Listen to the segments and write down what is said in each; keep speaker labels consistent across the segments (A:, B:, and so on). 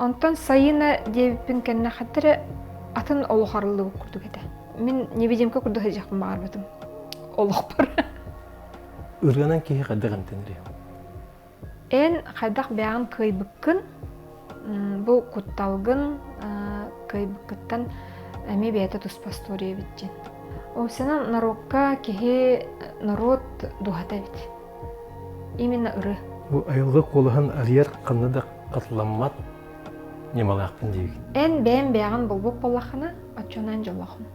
A: Онтон Сайыына диэбиппин кэннэ хатта эрэ атын олох арыллыбыт курдук этэ. Мин невидимка курдук сылдьыахпын баҕарбытым олохпор.
B: Ырыанан киһи хайдах эмтэнэрий?
A: Эн хайдах бэйэҕин кыайбыккын, бу кутталгын кыайбыккыттан эмиэ бэйэтэ туспа история эбит диэн. Овсянан норуокка киһи норуот дууһата эбит. Именно ыры.
B: Бу айылҕа куолаһын арыйар ханна да хатыламмат ньымалаахпын диибин.
A: Эн бэйэм бэйэҕин булбут буоллаххына, оччонон дьоллоохун.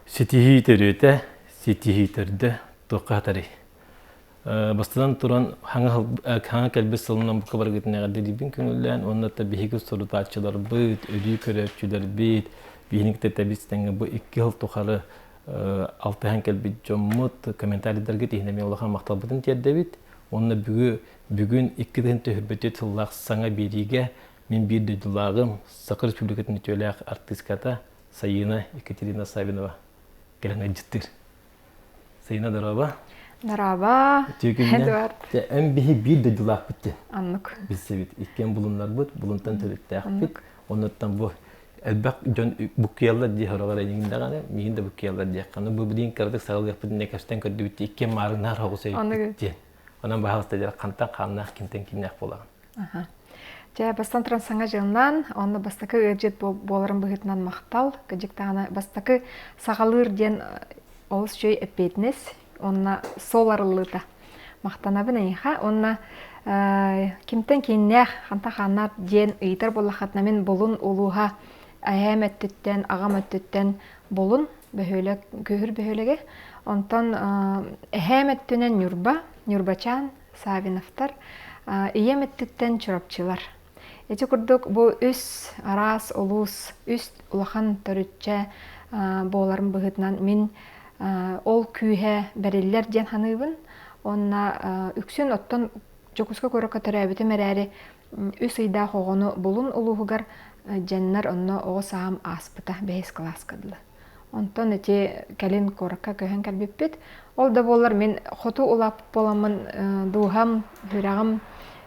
B: Ситиһии төрүөтэ, ситиһии төрдө туохха хатарый? Бастатан туран, хаҥа кэлбит сылынан бука барыгытын эҕэрдэлиибин көҥүллээн уонна да биһиги сурутааччыларбыт, өрүү көрөөччүлэрбит, биһини кытта тэбис тэҥҥэ бу икки сыл тухары алтыһан кэлбит дьоммут комментарийдаргыт иһин эмиэ улахан махталбытын тиэрдэбит. Уонна бүгү, бүгүн 2024 сыллаах саҥа биэриигэ мин биир дойдулааҕым, Саха Республикатын үтүөлээх артыыската Сайыына Екатерина Савинова кэлэн ыалдьыттыыр. Сайыына дорообо.
A: Дорообо.
B: Эдуард. Эн биһи биир дойдулаахпыт диэн.
A: Оннук.
B: Билсэбит. Иккиэн булуннарбыт, булунтан төрүттээхпит. Оннуттан бу элбэх дьон буккуйаллар дии сороҕор эйигин даҕаны, миигин да буккуйаллар диэххэ. Ну бу билигин кыратык саҕалыахпыт иннэ кэпсэтэн көрдүбүт иккиэн маарыннаах оҕус эбиппит диэн. Онон баһаалыста дьэ хантан хааннаах, кимтэн кимнээх буолаҕын?
A: Дьэ, бастан туран саҥа дьылынан, онно бастакы ыалдьыт буоларын быһыытынан махтал. Кырдьык даҕаны бастакы саҕалыыр диэн олус үчүгэй эппиэтинэс уонна суол арыллыыта. Махтанабын эйиэхэ уонна кимтэн кииннээх, хантан хааннаах диэн ыйытар буоллаххытына мин Булун улууһа эһээм өттүттэн, аҕам өттүттэн Булун бөһүөлэк, Күһүр бөһүөлэгэ. Онтон эһээм өттүнэн Ньурба, Ньурбачаан Савиновтар, ийэм өттүттэн Чурапчылар. Ити курдук бу үс араас улуус, үс улахан төрүччэ буоларын быһыытынан мин ол күүһэ бэриллэр диэн саныыбын. Уонна үксүн оттон Дьокуускай куоракка төрөөбүтүм эрээри үс ыйдаах оҕону Булун улууһугар дьэннэр онно оҕо саам ааспыта бэһис кылааска дылы. Онтон ити кэлин куоракка көһөн кэлбиппит. Ол да буоллар мин хоту улааппыт буоламмын дууһам, сүрэҕим,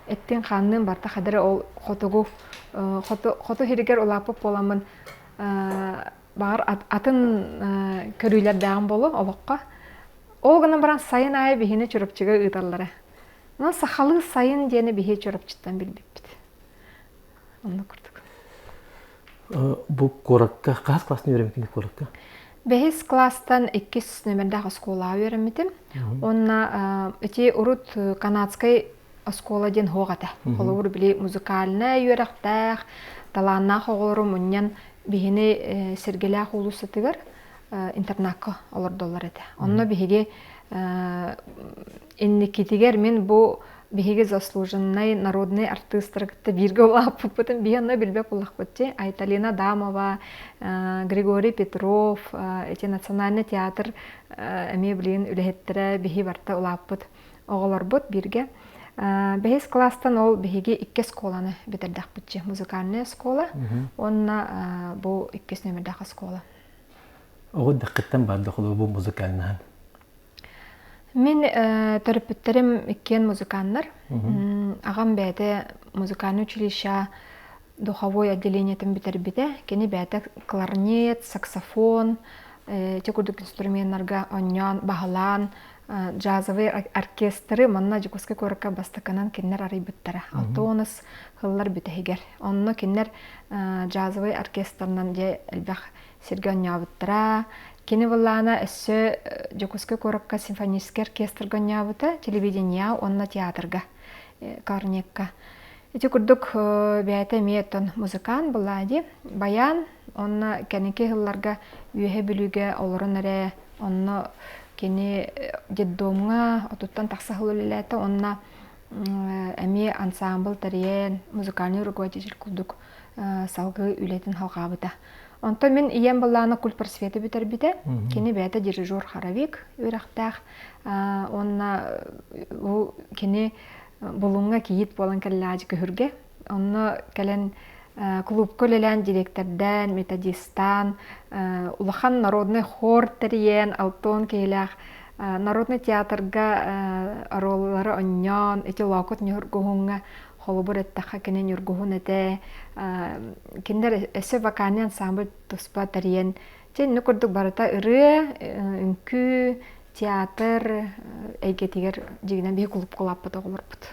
A: эттин-хаанныын барыта хадары ол хотугу хоту, хоту сиригэр улааппыт буоламмын баҕар атын көрүүлэрдээҕим буолуо олоххо. Ол гынан баран сайын аайы биһини Чурапчыга ыыталлара. Онон сахалыы сайын диэни биһи Чурапчыттан билбиппит. Оннук курдук.
B: Бу куоракка хас класстан үөрэммиккин куоракка?
A: Бэһис класстан иккис номердаах оскуолаҕа үөрэммитим. Уонна ити урут канадскай оскуола диэн суох этэ. Холобур, били музыкальнай үөрэхтээх, талааннаах оҕолору мунньан биһини Сэргэлээх уулуссатыгар интернакка олордоллор этэ. Онно биһиги инникитигэр мин бу биһиги заслуженнай народнай артыыстары кытта бииргэ улааппыппытын биһи онно билбэт буоллахпыт дии. Айталина Адамова, Григорий Петров, эти национальный театр эмиэ билигин үлэһиттэрэ биһи барыта улааппыт оҕолорбут бииргэ. Бэһис класстан ол биһиги икки оскуоланы бүтэрдэхпитчи музыкальная оскуола уонна бу иккис нүөмэрдээх оскуола.
B: Оҕо дэххиттэн баар бу музыкальнаһан
A: Мин төрөппүттэрим иккиэн музыканнар. Аҕам бэйэтэ музыкальнай училище духовой отделениетын бүтэрбитэ. Кини бэйэтэ кларнет, саксофон, ити курдук инструменнарга оонньоон, баһылаан джазовый оркестры манна Дьокуускай куоракка бастакынан кинилэр арыйбыттара. Алтонус сыллар бүтэһигэр. Онно кинилэр джазовый оркестрынан дьэ элбэх сиргэ оонньообуттара. Кини былаана өссө Дьокуускай куоракка симфоническай оркестрга оонньообута, телевидение уонна театрга, кларнетка. Ити курдук бэйэтэ эмиэ оттон музыкант была дии. Баян уонна кэнники сылларга Үөһэ Бүлүүгэ олорон эрэ онно кини детдомҥа отуттан тахса сыл үлэлээтэ уонна эмиэ ансаамбыл тэрийэн музыкальный руководитель курдук салгыы үлэтин салҕаабыта. Онтон мин ийэм былаана культпросвета бүтэрбитэ. Кини бэйэтэ дирижер хоровик үөрэхтээх. Уонна бу кини Булуҥҥа кийиит буолан кэллээдьи күһүргэ. Онно кэлэн. Клубка үлэлээн директордаан, методистаан, улахан народный хор тэрийэн, алтон киһилээх народный театрга оруоллары онньоон, ити Лоокут Ньургуһуҥҥа холобур эттэххэ кини Ньургуһун этэ. Кинилэр өссө вокальный ансамбль туспа тэрийэн, дьэ инник курдук барыта ырыа, үҥкүү, театр эйгэтигэр дьигинэн биһи клубка улааппыт оҕолорбут.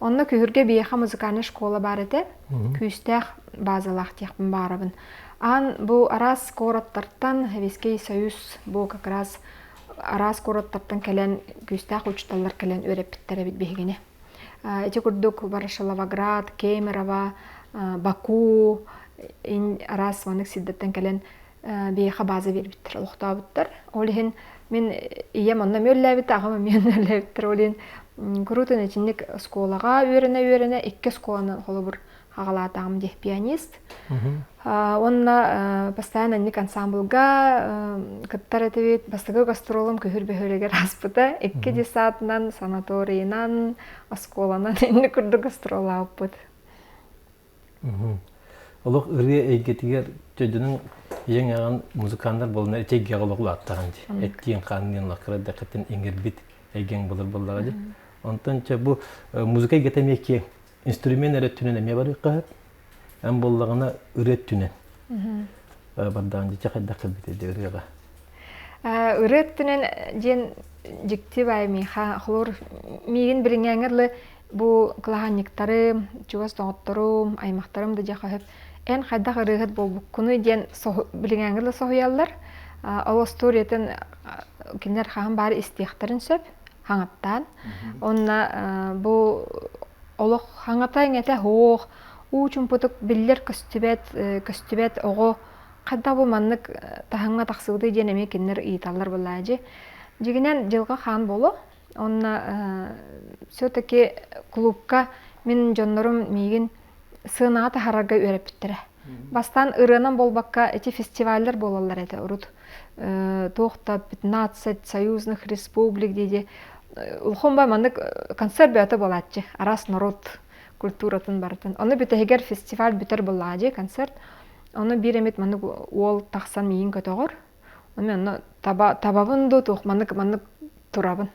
A: Онно Күһүргэ биһиэхэ музыкальнай школа баар этэ. Күүстээх базалаах диэхпин баарабын. Аан бу араас куораттартан Советский Союз бу как раз араас куораттартан кэлэн күүстээх учууталлар кэлэн үөрэппиттэр эбит биһигини. Ити курдук Ворошиловоград, Кемерово, Баку араас маннык сирдэртэн кэлэн биһиэхэ база биэрбиттэр, олохтообуттар. Ол иһин мин ийэм онно эмиэ үлэлээбитэ, аҕам эмиэ онно үлэлээбиттэр. Ол иһин куруутун итинник оскуолаҕа үөрэнэ-үөрэнэ икки оскуоланы холобур хаҕалаатаҕым дии пианист. Уонна постоянно инник ансамблга кыттар этибит. Бастакы гастролум Күһүр бөһүөлэгэр ааспыта. Икки десантынан, санаторийынан, оскуоланан инник курдук гастроллаабыппыт.
B: Олох ырыа эйгэтигэр дьонуҥ ийэҥ аҕаҥ музыканнар буоланнар ити эйгэҕэ олох улааттаҕын дии. Эттиин-хаанныын олох кыра эрдэххиттэн иҥэрбит эйгэҥ былыр буоллаҕа дии. Онтон чэ бу музыка эйгэтэ эмиэ киэҥ. Инструмент эрэ өттүнэн эмиэ барыахха сөп. Эн буоллаҕына ырыа өттүнэн бардаҕын дии. Чэ хайдах кэлбитэй дии ырыаҕа?
A: Ырыа өттүнэн диэн дьикти баай миэхэ холуур миигин билиҥҥээҥҥэ дылы Бу кылаһаанньыктарым, чугас доҕотторум, аймахтарым да дьэ сөп эн хайдах ырыаһыт буолбуккунуй диэн билиҥээҥҥи да соһуйаллар. Ол остуоруйатын кинилэр хаһан баары истиэхтэрин сөп, хаҥаттаан. Онно бу олох хаҥата иҥэтэ суох, уу чумпутук биллэр көстүбэт, көстүбэт оҕо хайдах бу маннык таһымҥа тахсыбытый диэн эмиэ кинилэр ыйыталлар буоллаҕа. Дьиҥинэн дьылҕа хаан буолуо. Онно все-таки клубка мин дьоннорум миигин сыанаҕа таһаарарга үөрэппиттэрэ. Бастаан ырыанан буолбакка эти фестиваллар буолаллар этэ урут. Туох да 15 союзных республик дии улахан бай маннык концерт бөҕөтө буолааччы араас народ культуратын барытын. Ону бүтэһигэр фестиваль бүтэр буоллаҕа концерт. Ону биир эмит маннык уол тахсан миигин көтөҕөр. Ону онно таба табабын дуу туох маннык маннык турабын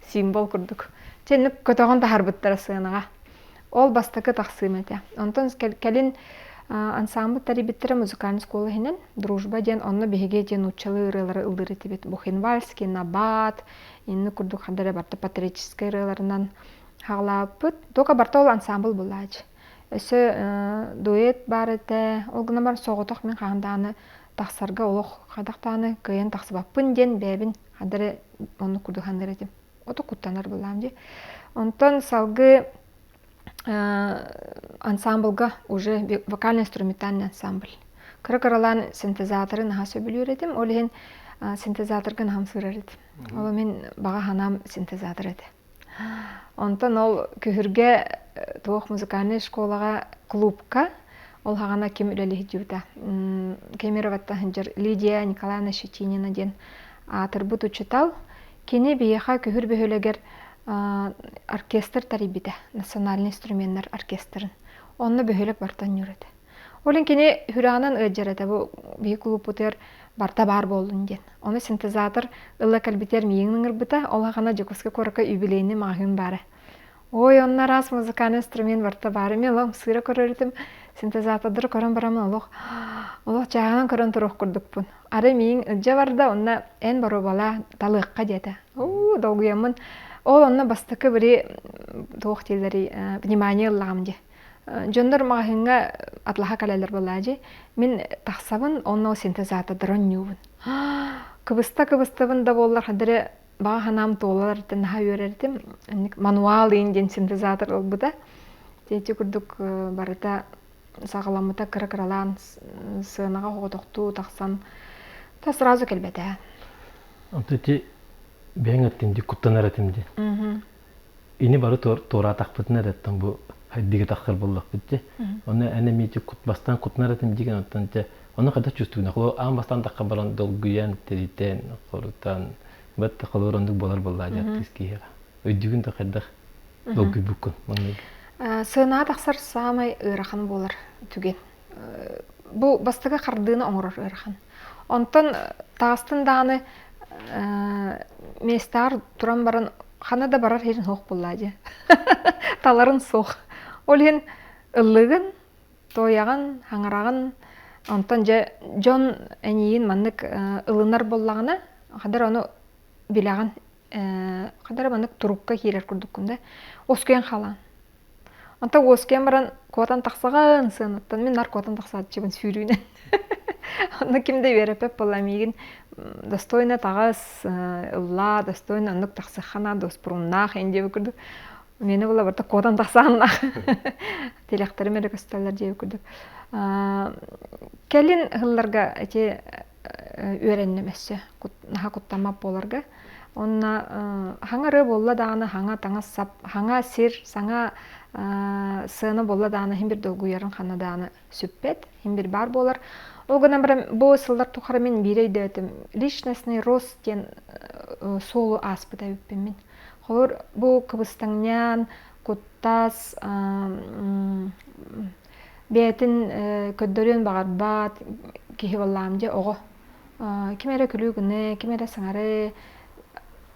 A: символ курдук. Чэ инник көтөҕөн таһаарбыттара сыанаҕа. Ол бастакы тахсыым этэ. Онтон кэлин ансамбль тэрийбиттэрэ музыкальный школа иһинэн «Дружба» диэн онно биһиги диэн нууччалыы ырыалары ыллыыр этибит. Бухенвальский, Набат, инник курдук ханна эрэ барыта патриотическай ырыаларынан хаҕалаабыппыт. Только барыта ол ансамбль буолааччы. Өссө дуэт баар этэ. Ол гынан баран соҕотох мин хаһан даҕаны тахсарга олох хайдах даҕаны кыайан тахсыбаппын диэн бэйэбин ханна эрэ оннук курдук саныыр этим. Ото куттанар былаам дии. Онтон салгыы ансамблга уже вокально-инструментальный ансамбль. Кыра-кыралаан синтезаторы наһаа сөбүлүүр этим. Ол иһин синтезаторга наһаа ымсыырар этим. Ол мин баҕа санаам синтезатор этэ. Онтон ол Күһүргэ туох музыкальнай школаҕа клубка ол хаҕана ким үлэлиһдьибитэ Кемероваттан сылдьар Лидия Николаевна Щетинина диэн аатырбыт учуутал. Кини биһиэхэ Күһүр бөһүөлэгэр оркестр тэрийбитэ, национальный инструменнар оркестрын. Онно бөһүөлэк барыта оонньуур этэ. Ол иһин кини сүрэҕинэн ыалдьар этэ, бу биһи кулууппутугар барыта баар буоллун диэн. Ону синтезатор ыла кэлбитигэр миигин ыҥырбыта, ол аҕана Дьокуускай куоракка юбилейный маҕаһыын баара. Ой, онно араас музыкальный инструмент барыта баар. Эмиэ олох сыыра көрөр этим, синтезатордары көрөн бараммын олох олох чааһынан көрөн туруох курдукпун. Арай миигин илдьэ барда, онно эн боруобалаа, талыахха диэтэ. Уу, долгуйаммын. Ол онно бастакы били туох дииллэрий, внимание ыллаҕым дии. Дьоннор маҕаһыыҥҥа атлаһа кэлэллэр буоллаа дии. Мин тахсабын, онно синтезатордары оонньуубун. Кыбыста-кыбыстабын да буоллар, ханна эрэ баҕа санаам туолар этэ, наһаа үөрэр этим. Мануал иин диэн синтезатор ылбыта. Ити курдук барыта саҕаламмыта кыра-кыралаан сыанаҕа оҕотохтуу тахсан та сразу кэлбэтэ.
B: Онто ити бэйэҥ эттим дии, куттанар этим дии. Ини бары туораатахпытына эрэттэн бу хайдыга тахсар буоллахпыт дии. Оны эн эмиэ кут бастаан кутунар этим дигэн оттон те ону хайдах чувствуйна холо аан бастаан тахха баран долгуйан тиритэн хорутан бат холоор оннук болар буоллаа дьаттыс киһиэхэ өйдүүгүн да хайдах долгуйбуккун маннык
A: Сыанаҕа тахсар саамай ыарахан буолар түгэн. Бу бастакы хардыыны оҥорор ыарахан. Онтон таҕыстын даҕаны миэстэҕэр туран баран ханна да барар иһин суох буоллаа дии. Таларын суох. Ол иһин ыллыгын, туойаҕын, хаҥараҕын, онтон дьэ дьон эйиигин маннык ылынар буоллаҕына, хадара ону билэҕин, хадара маннык турукка киирэр курдуккун да, уоскуйан хаалаҕын. Онтон уоскуйан баран куотан тахсаҕын сыанаттан, мин нар куотан тахсааччыбын сүүрүүнэн. Онно ким да үөрэппэт буолла миигин достойно таҕыс, ыллаа, достойно оннук тахсыахха дуоспуруннаах ин диэбит курдук. Миэнэ була барыта куотан тахсааннаах. Тилэхтэрим эрэ көстөллөр диэбит курдук. Кэлин ыһылларга ити үөрэнним өссө наһаа куттаммат буоларга. Онно хаҥа ырыа буолла даҕаны хаҥа таҥас-сап, хаҥа сир, саҥа сыана буолла даҕаны иһин бир долгуйарын ханна даҕаны сүппэт, иһин бир баар буолар. Ол гынан баран бу сыллар тухары мин биири өйдөөтүм. Личностный рост диэн суолу ааспыт эбиппин мин. Холобур, бу кыбыстаҥньаан, куттас, бэйэтин көрдөрүөн баҕарбат киһи буоллаҕым дьэ оҕо. Ким эрэ күлүү гыныы, ким эрэ саҥарыы.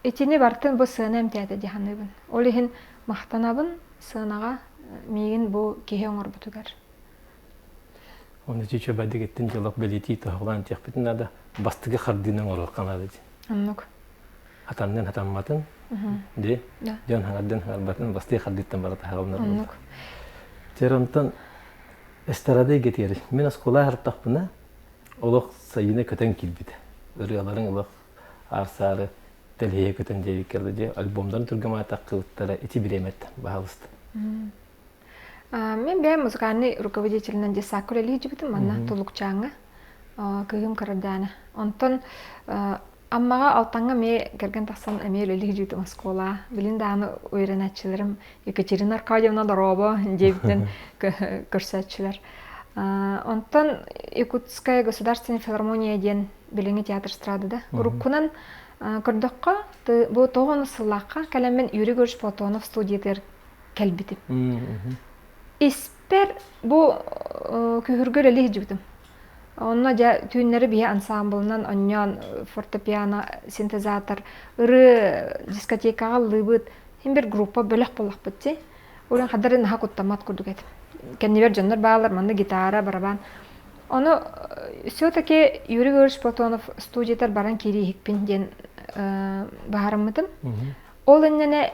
A: Итини барытын бу сыана эмтээтэ дии саныыбын. Ол иһин махтанабын сыанаҕа миигин бу киһи оҥорбутугар.
B: Оны чүчө бадыгыттын дьолок бэлиэтии тоһоҕолоон тиэхпитин наада бастыгы хардыынан оҥоруохха наада дии.
A: Оннук.
B: Хатаннын хатамматын, ди дьон хаҥардын хаҥарбатын бастыы хардыыттан барыта хаалынар.
A: Оннук.
B: Тер онтон эстрада эйгэтигэр мин оскуола аһартахпына олох сайына көтөн киирбитэ. Ырыаларыҥ олох аар-саары тэлиһийэ көтөн диэбиккэ дии альбомдарын түргэмаатах кылыттара ити бириэмэттэн баһаалыста.
A: Мин бэйэм музыкальный руководителинэн детсадка үлэлии сылдьыбытым манна Тулукчааҥҥа кыыһым кырардаана. Онтон Аммаҕа Алтаҥҥа эмиэ кэргэн тахсан эмиэ үлэлии сылдьыбытым оскуола. Билин даҕаны үөрэнээччилэрим Екатерина Аркадьевна дорообо диэбитинэн көрсөөччүлэр. Онтон Якутская государственная филармония диэн билиҥҥи театр эстрадада. Уруккунан көрдөххө, бу тоҕо сыллаахха кэлэммин Юрий Григорьевич Платонов студиятыгар кэлбитим. Испэр бу күһүргү үлэлии сылдьыбытым. Онно дьэ түүннэри биһи ансаамбылынан онньоон фортепиано, синтезатор, ырыа дискотекаҕа ыллыыбыт. Син бир группа бөлөх буоллахпыт дии. Уран хадары наһаа куттаммат курдук этим. Кэннибэр дьоннор баалар, манна гитара, барабан. Ону все-таки Юрий Григорьевич Платонов студиятар баран киирииһикпин диэн баһарыммытым. Ол иннинэ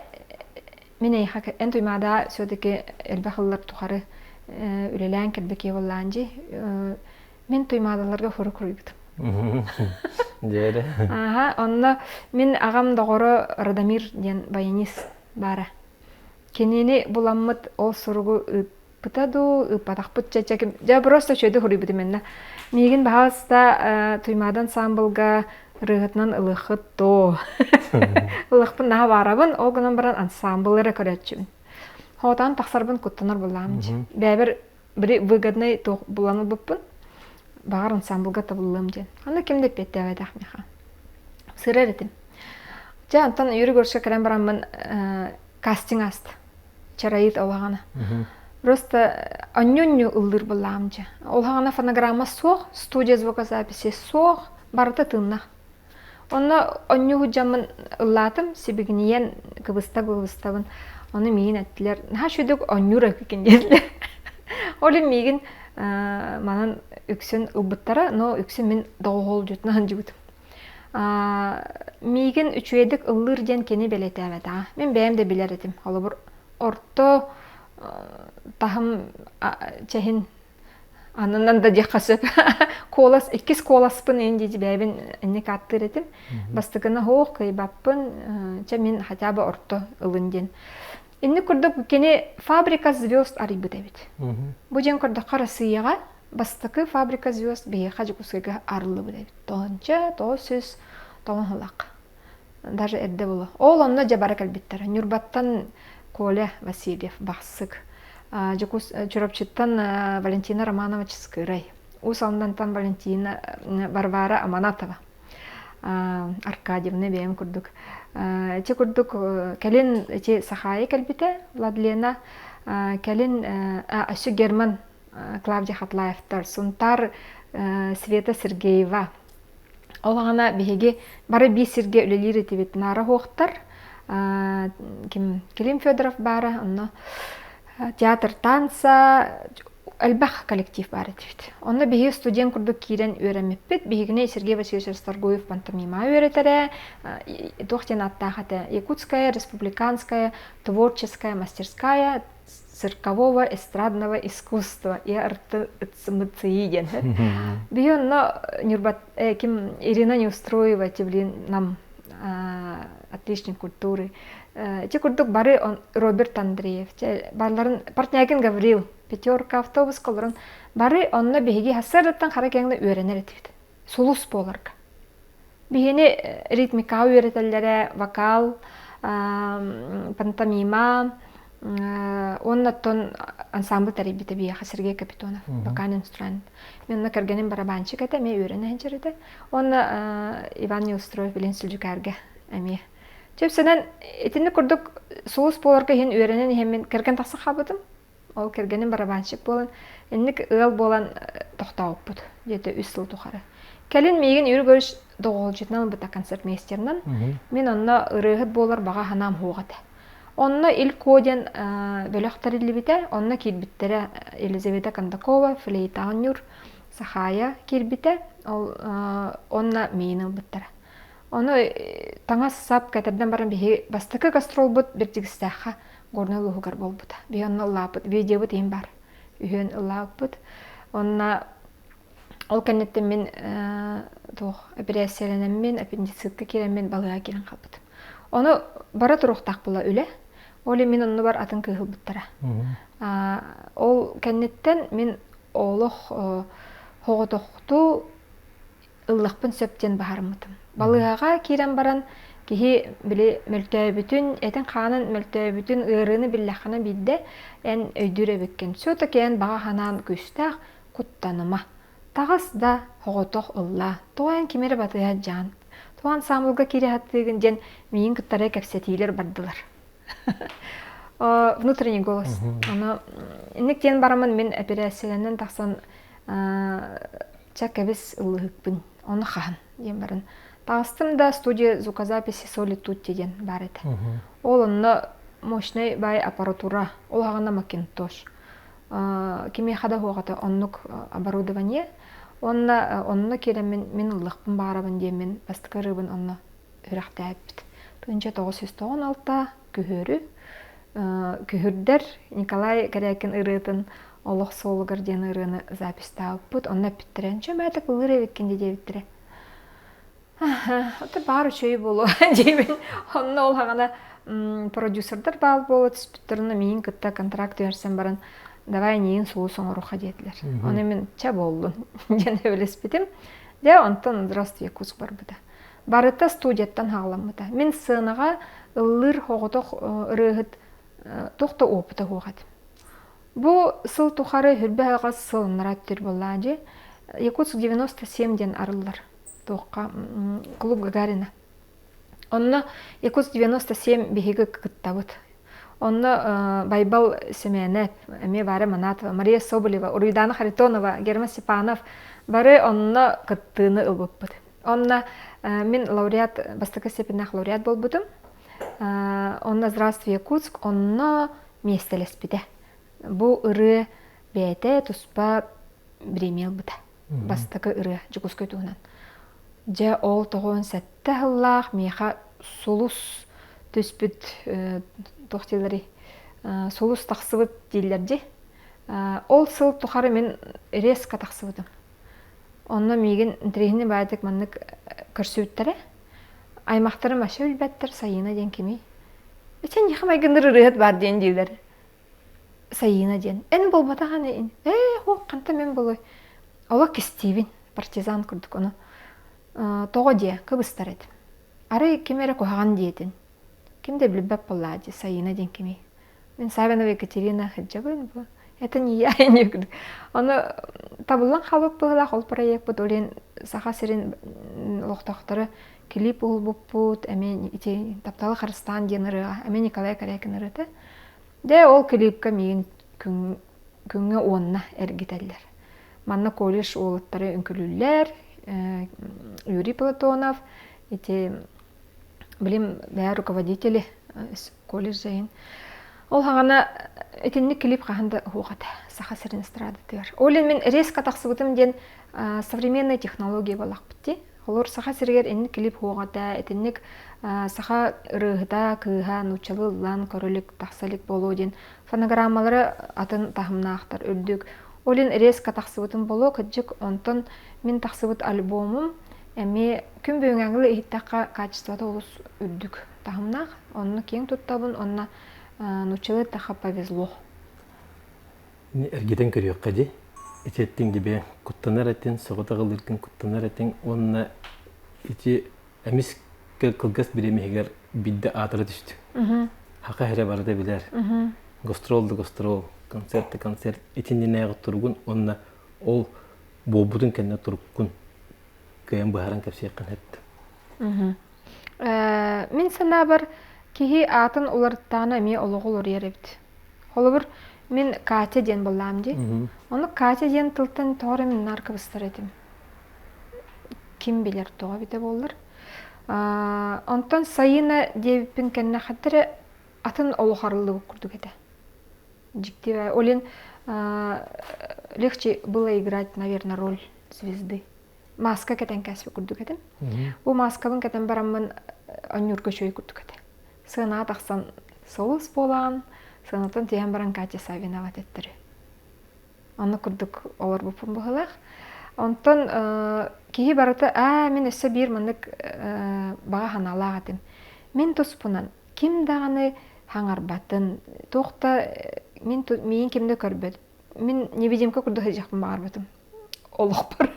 A: мин эйиэхэ эн Туймаада все-таки элбэх ыллар тухары үлэлээн кэлбит киһи буоллаан дии. Мин Туймаадаларга хура куруйбутум.
B: Дьиэрэ.
A: Аха, онно мин аҕам доҕоро Радомир диэн баянист баара. Кинини буламмыт ол суругу ыыппыта дуу, ыыппатахпыт чэ ким дьэ просто үчүгэйдик суруйбутум иннэ. Миигин баһаалыста Туймаада ансаамбылга ырыаһытынан ылыаххыт доо. Ылыахпын наһаа баарабын, ол гынан баран ансаамбыл эрэ көрөөччүбүн. Хоотоон тахсарбын куттанар буоллаҕым дии. Бэйэбэр били выгодный туох булан ылбыппын. Баҕар ансаамбылга табыллыам диэн. Аны ким да эппиэттээбэтэх миэхэ. Сырар этим. Дьэ, онтон Юрий Егоровичка кэлэн бараммын кастинг ааста. Чароит ол аҕана. Просто онньу-онньу ыллыыр буоллаҕым дьэ. Ол аҕана фонограмма суох, студия звукозаписи суох, барыта тыыннах. Онно онньу сылдьаммын ыллаатым, сибигинийэн кыбыста-кыбыстабын. Ону миигин эттилэр, наһаа үчүгэйдик оонньуур эбиккин диэтилэр. Ол иһин миигин манан үксүн ылбыттара, но үксүн мин доҕуһуолдьутунан сылдьыбытым. Миигин үчүгэйдик ыллыыр диэн кини бэлиэтээбэтэҕэ. Мин бэйэм да билэр этим. Холобур, орто таһым чэһин аннынан да диэххэ сөп. Куолас, иккис куоласпын ин дии бэйэбин инник ааттыыр этим. Бастакыны һоох кыайбаппын, чэ мин хотя бы орто ылын диэн. Инник курдук кини фабрика звезд арыйбыт эбит. Бу дьиэн көрдөххө Россияҕа бастакы фабрика звезд биһиэхэ Дьокуускайга арыллыбыт эбит. Тоҕонча, 900 тоҕон сыллаах. Даже эрдэ буолуо. Ол онно дьэ бара кэлбиттэр. Ньурбаттан Коля Васильев Бахсык, Дьокуус Чурапчыттан Валентина Романова Чыскыырай, Уус Алдантан Валентина Варвара Аманатова. Аркадьевна бэйэм курдук. Ити курдук кэлин ити Сахаайа кэлбитэ, Владлена, кэлин өссө Герман. Клавдия Хатлаевтар, Сунтар Света Сергеева. Ол аҕана биһиги бары биир сиргэ үлэлиир этибит. Наара Хуохтар, ким Клим Федоров баара, онно театр танца, элбэх коллектив баар этибит. Онно биһиги студент курдук киирэн үөрэммиппит. Биһигини Сергей Васильевич Расторгуев пантомима үөрэтэрэ, туох диэн ааттаах этэ, Якутская республиканская творческая мастерская циркового эстрадного искусства ИРТЦМЦИ диэн. Биһи онно Нюрбат ким Ирина Неустроева блин нам отличник культуры. Ити курдук бары Роберт Андреев, барларын Портнягин Гаврил, пятерка автобус колорун бары онно биһиги хассарыттан хара кэҥҥэ үөрэнэр этибит. Сулус буоларга. Биһини ритмикаҕа үөрэтэллэрэ вокал, пантомима уонна оттон ансамбль тэрийбитэ биһиэхэ Сергей Капитонов, вокальный инструмент. Мен онно кэргэним барабанщик этэ, эмиэ үөрэнэ сылдьар этэ. Уонна Иван Неустроев билин Сүлдьүкээргэ эмиэ. Чэпсэнэн итинник курдук сулус буоларга иһин үөрэнэн иһэммин кэргэн тахсан хаалбытым. Ол кэргэним барабанщик буолан, инник ыал буолан тохтообуппут диэтэ үс сыл тухары. Кэлин миигин Юрий Григорьевич доҕолдьутунан ылбыта концертмейстерынан. Мин онно ырыаһыт буолар баҕа санаам суох этэ. Онно Ил Куо диэн бөлөх тэриллибитэ. Онно киирбиттэрэ Елизавета Кондакова, флейта оонньуур, Сахаайа киирбитэ. Ол онно миигин ылбыттара. Ону таҥас-сап кэтэрдэн баран биһи бастакы гастролбут Бэрдьигэстээххэ Горнай улууһугар буолбута. Биһи онно ыллаабыт, видеобут иһин бар. Үһүөн ыллаабыппыт. Онно ол кэнниттэн мин туох эпэрээссийэлэнэммин, аппендицитка киирэммин балыыһаҕа киирэн хаалбытым. Ону бара туруохтаах буола үлэ. Ол иһин мин оннубар атын кыыһы ылбыттара. Ол кэнниттэн мин олох соҕотохтуу ыллахпын сөп диэн баһарыммытым. Балыыһаҕа киирэн баран киһи били мөлтөөбүтүн, этин-хаанын мөлтөөбүтүн, ыарыыны биллэххинэ биирдэ эн өйдүүр эбиккин. Все-таки эн баҕа санаан күүстээх, куттаныма. Таҕыс да соҕотох ыллаа. Тоҕо эн кими эрэ батыһа дьаан. Тоҕо ансаамбылга киирэ сатыыгын диэн миигин кыттары кэпсэтиилэр бардылар. Внутренний голос. Ону инник диэн бараммын мин эпэрээссийэлэнэн тахсан чэ кэбис ыллыһыкпын ону хаһан диэн баран таҕыстым да студия звукозаписи соли тутти диэн баар этэ ол онно мощный бай аппаратура ол аҕана макинтош кимиэхэ да суох этэ оннук оборудование уонна онно киирэммин мин ыллыахпын баҕарабын диэммин бастакы ырыабын онно үрэхтээбиппит 1996 күһүөрү Күһүрдэр Николай Корякин ырыатын Олох суолугар диэн ырыаны записьтаабыппыт. Онно эппиттэрэ, «Нчэ мээтик ыллыыр эбиккин» дии диэбиттэрэ. Ото баар үчүгэй буолуо диибин. Онно ол хаҕана продюсердар баал буола түспүттэр, онно миигин кытта контракт түһэрсэн баран давай эйигин сулус оҥоруохха диэтилэр. Ону мин чэ буоллун диэн сөбүлэспитим. Дьэ онтон здравствуй Якутск барбыта. Барыта студияттан хаҕаламмыта. Мин сценаҕа ыллыыр соҕотох ырыаһыт туох да опыта суох этим. Бу сыл тухары хүрбэ аҕыс сыл анараа өттүгэр буоллаҕа дии. Якутск 97 диэн арыллар. Туохха клуб Гагарина. Онно Якутск 97 биһиги кыттабыт. Онно Байбал Семенов, эмиэ Варя Манатова, Мария Соболева, Уруйдана Харитонова, Герман Степанов бары онно кыттыыны ылбыппыт. Онно мин лауреат, бастакы степеннээх лауреат буолбутум. Онно «Здравствуй, Якутск» онно миэстэлэспитэ. Бу ырыа бэйэтэ туспа бириэмийэ ылбыта. Бастакы ырыа Дьокуускай туһунан. Дьэ, ол 97 сыллаах миэхэ сулус түспүт туох дииллэрий сулус тахсыбыт дииллэр дии. Ол сыл тухары мин резко тахсыбытым. Онно миигин интэриэһинэй баайдык маннык көрсүбүттэрэ. Аймахтарым вообще билбэттэр Сайыына диэн кимий? Ичэ эйиэхэ майгынныыр ырыаһыт баар диэн дииллэр. Сайыына диэн. Эн буолбатах ини. Ээ, хуох, хантан мин буолуой? Олох кистиибин, партизан курдук ону. Тоҕо диэ, кыбыстар этим. Арай ким эрэ куһаҕан диэтин. Ким да билбэт буоллаа дии, Сайыына диэн кимий? Мин Савинова Екатерина сылдьабын бу. Это не я, не Ону табыллан хаалбыт быһыылаах ол проекпыт ол иһин Саха сирин олохтоохторо клип уһулбуппут, эмиэ ити «Тапталы харыстаан» диэн ырыаҕа, эмиэ Николай Корякин ырыата. Дьэ ол клипка миигин күн күҥҥэ уонна эргитэллэр. Манна колледж уолаттара үҥкүлүүллэр, Юрий Платонов, ити билим бэйэ руководители колледж дьайын. Ол хаҕана итинник клип хаһан да уһуох этэ Саха сирин эстрадатыгар. Ол иһин мин резко тахсыбытым диэн современная технология буоллахпыт дии. Холор Саха сиригэр инник клип уһуох этэ, итинник саха ырыаһыта, кыыһа нууччалыы ыллаан көрө илик, тахса илик буолуо диэн фонограммалара атын таһымнаахтар үрдүк. Ол иһин резко тахсыбытым буолуо, кырдьык онтон мин тахсыбыт альбомум эмиэ күн бүгүҥҥэ иһиттэххэ качествота олус үрдүк таһымнаах. Онно киэҥ туттабын, онно нууччалыы эттэххэ повезло.
B: Эргитэн көрүөххэ дии. Ити эттиҥ дии куттанар этин, соҕотох ылыыргын куттанар этиҥ уонна ити эмис кылгас бириэмэ иһигэр биирдэ аатыра түстү. Хака эрэ барыта билэр. Гастрол да гастрол, концерт да концерт итиннинээҕи туругун уонна ол буолбутун кэннэ туруккун кыайан быһааран кэпсиэххин сөп.
A: Мин санаабар, киһи аатын уларыттаҕына эмиэ олоҕу уларыйар эбит. Холобур, мин Катя диэн буоллаам дии. Ону Катя диэн тылтан тоҕо эрэ мин наар кыбыстар этим. Ким билэр тоҕо эбитэ буоллар. Онтон Сайына диэбиппин кэннэ ханна эрэ атын олох арыллыбыт курдук этэ. Дьикти ол иһин легче было играть, наверное, роль звезды. Маска кэтэн кээспит курдук этим. Бу маскабын кэтэн бараммын онньуурга үчүгэй курдук этэ. Сыанаҕа тахсан соус буолаҕын, сыанаттан түһэн баран Катя Савинова этэттэри. Онно курдук олорбуппун быһыылаах. Онтон киһи барыта аа мин өссө биир маннык баҕа санаалаах этим. Мин туспунан ким даҕаны хаҥарбатын, туох да мин миигин ким да көрбөт. Мин невидимка курдук сылдьыахпын баҕарбытым олохпор.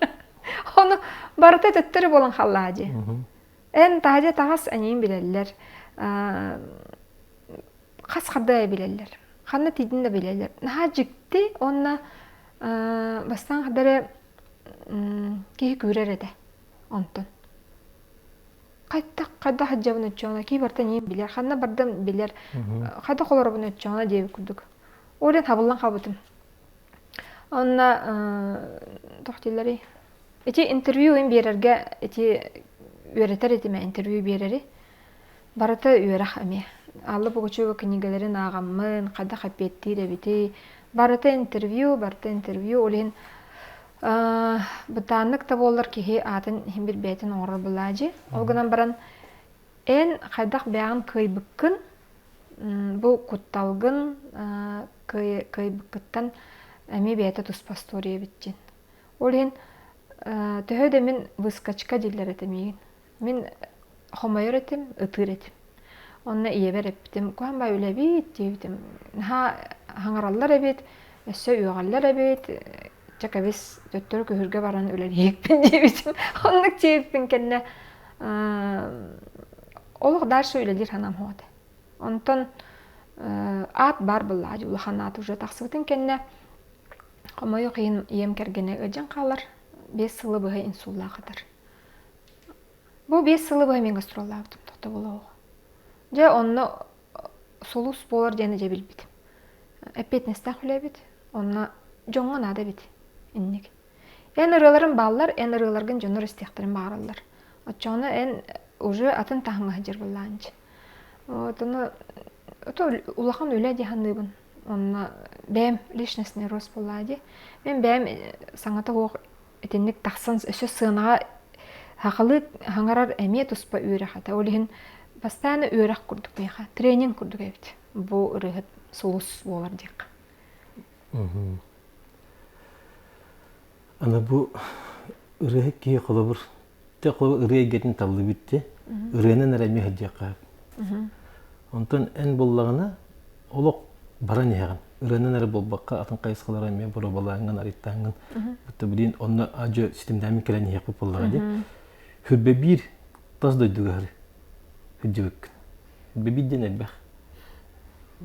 A: Ону барыта төттөрү буолан хааллаҕа дии. Эн таһырдьа таҕас эйигин билэллэр. Хас хардыы билэллэр. Ханна тиийдин да билэллэр. Наһаа дьикти уонна бастаан хардары киһи күүрэр этэ онтон. Хайдах хайдах сылдьабын оччоҕуна киһи барыта эйигин билэр, ханна бардым билэр, хайдах олоробун оччоҕуна диэбит курдук. Ол иһин хабыллан хаалбытым. Онно туох дииллэрий? Ити интервью им биэрэргэ ити үөрэтэр этим интервью биэрэри. Барыта үөрэх эмиэ. Алла Пугачева кинигэлэрин ааҕаммын, хайдах эппиэттиир эбитий. Барыта интервью, барыта интервью. Ол иһин бытааннык да буоллар киһи аатын иһин билбээтин оҥорор былаадьы. Ол гынан баран эн хайдах бэйэҕин кыайбыккын, бу кутталгын кыайбыккыттан эмиэ бэйэтэ туспа история эбит диэн. Ол иһин төһө да мин выскочка дииллэр этэ миигин. Мин хомойор этим, ытыыр этим. Онно ийэбэр эппитим, куһаҕан баай үлэбит диэбитим. Наһаа хаҥараллар эбит, өссө үөҕэллэр эбит, чэ кэбис, төттөрү күһүргэ баран үлэлиэхпин диэбитим. Оннук диэбиппин кэннэ олох дальше үлэлиир санаам суох этэ. Онтон аат баар буоллаҕа улахан аат уже тахсыбытын кэннэ хомойуох иһин ийэм кэргэнэ ыалдьан хаалар, 5 сылы быһа инсуллаах ытар. Бу 5 сылы быһа мин гастроллаабытым тохтобула суох. Дьэ онно сулус буолар диэни дьэ билбитим. Эппиэтинэстээх үлэ эбит, онно дьоҥҥо наада эбит инник. Эн ырыаларыҥ бааллар, эн ырыаларгын дьоннор истиэхтэрин баҕараллар. Оччоҕуна эн уже атын таһымҥа сылдьар буоллаҕыҥ дии. Вот ону это улахан үлэ дии саныыбын. Онно бэйэм личностный рост буоллаҕа дии. Мин бэйэм саҥата суох итинник тахсан өссө сыанаҕа сахалыы хаҥарар эмиэ туспа үөрэх этэ. Ол иһин бастаан үөрэх курдук миэхэ, тренинг курдук эбит. Бу ырыаһыт сулус буолар диэххэ.
B: Аны бу ырыаһыт киһи холобур Тэ ырыа эйгэтин таллыбыт дии. Ырыанан эрэ эмиэ сылдьыахха сөп. Онтон эн буоллаҕына олох баран иһэҕин. Ырыанан эрэ буолбакка атын хайысхалары эмиэ боруобалааҥҥын, арыйтааҥҥын. Бутта билин онно адьы ситимнээмин кэлэн иһиэхпит буоллаҕа дии. Хүрбэ биир тас дойдуга сыры сылдьыбыккын. Хүрбэ биир диэн элбэх.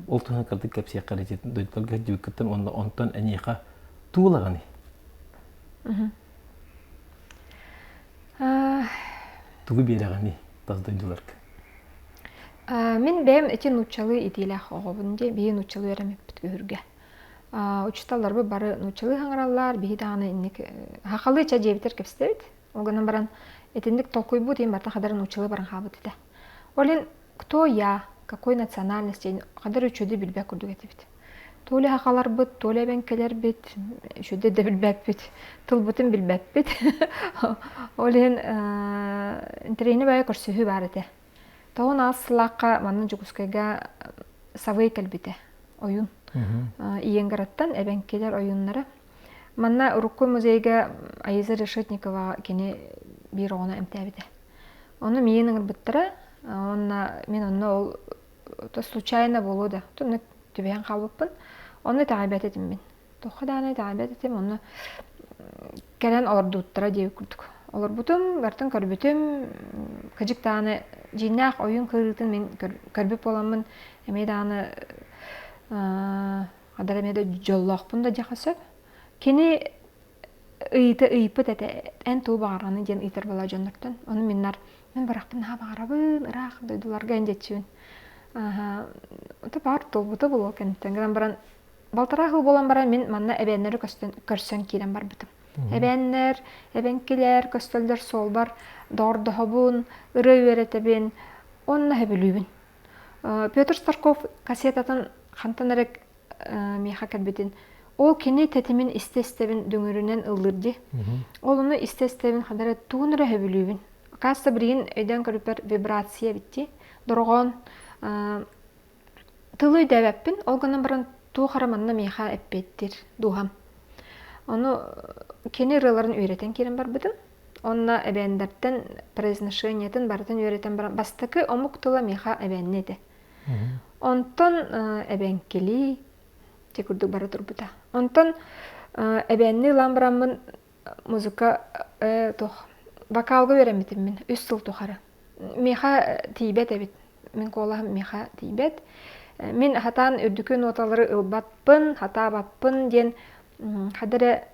B: Ол туһунан кырдык кэпсиэххэ эрэ дойдуларга сылдьыбыккыттан уонна онтон эйиэхэ туулаҕыный? Тугу биэрэҕиний тас дойдуларга?
A: Мин бэйэм ити нууччалыы идиилээх оҕобун дии, биһи нууччалыы үөрэммиппит үһүргэ. Учууталларбыт бары нууччалыы хаҥыраллар, биһи даҕаны инник хахалыы ча дьиэбитэр кэпсэтэбит. Ол гынан баран итинник толкуйбут иһин барыта хадары нууччалыы баран хаалбыт этэ. Ол иһин кто я, какой национальности хадары үчүгэйдик билбэт курдук этибит. То ли хахаларбыт, то ли эбэҥкэлэрбит, үчүгэйдик да билбэппит, тылбытын билбэппит. Ол иһин интэриэһинэй баайы көрсүһүү баар этэ. Тоҕун аас сылаахха манна Дьокуускайга Савый кэлбитэ, ойун. Иенграттан эбэҥкилэр ойуннара. Манна урукку музейга Аиза Решетникова кини биир оҕону эмтээбитэ. Ону миигин ыҥырбыттара, уонна мин онно ол случайно буолуо да, онно түбэһэн хаалбыппын. Онно итэҕэйбэт этим мин. Туохха даҕаны итэҕэйбэт этим, онно кэлэн олордубуттара диэбит курдук. Олорбутум, барытын көрбүтүм, кыдьык даҕаны дьиҥнээх ойуун кырыытын мин көрбүт буоламмын эмиэ даҕаны хадара эмиэ да дьоллоохпун да диэххэ сөп. Кини ыйыта ыйыппыт этэ, эн тугу баҕарҕаный диэн ыйытар буолаа дьоннортон. Ону миннар мин барахпын наһаа баҕарабын, ыраах дойдуларга эн диэччибин. Аха, баар туолбута буолуо кэнниттэн гынан баран Балтараа сыл буолан баран мин манна эбээннэри көрсөн киирэн барбытым. Эбээннэр, эбэҥкилэр көстөллөр суолбар доҕордоһобун, ырыа үөрэтэбин уонна сөбүлүүбүн. Петр Старков кассетатын хантан эрэ миэхэ кэлбитин ол кини тэтимин истэ-истэбин дүҥүрүнэн ыллыыр дии. Ол ону истэ-истэбин ханна эрэ тугун эрэ сөбүлүүбүн. Оказывается, билигин өйдөөн көрбүппэр вибрация эбит дии. Дорҕоон Тылы өйдөөбөппүн, ол гынан баран туох эрэ манна миэхэ эппиэттиир дууһам. Ону кини ырыаларын үөрэтэн киирэн барбытым. Онно эбээннэртэн произношениетын барытын үөрэтэн баран бастакы омук тыла миэхэ эбээнни этэ. Онтон эбэҥкилии ити курдук бара турбута. Онтон эбээнни ылан бараммын музыка туох вокалга үөрэммитим мин үс сыл тухары. Миэхэ тиийбэт эбит Мин куолаһым миэхэ тиийбэт. Мин хатаан үрдүкү ноталары ылбаппын, хатаабаппын диэн хада эрэ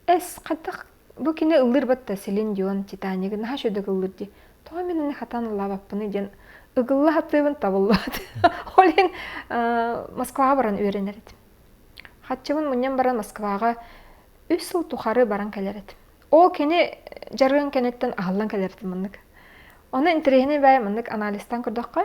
A: эс хайдах бу кини ыллыыр батта Селин Дион Титанигы наһаа үчүгэйдик ыллыыр дии. Тоҕо мин ини хатаан ыллаабаппыный диэн ыгылла сатыыбын табыллыбат. Ол иһин Москваҕа баран үөрэнэр этим. Хаччыбын мунньан баран Москваҕа үс сыл тухары баран кэлэр этим. Ол кини дьарыгын кэнниттэн аһыллан кэлэр этим маннык. Ону интэриэһинэй баай маннык анализтаан көрдөххө,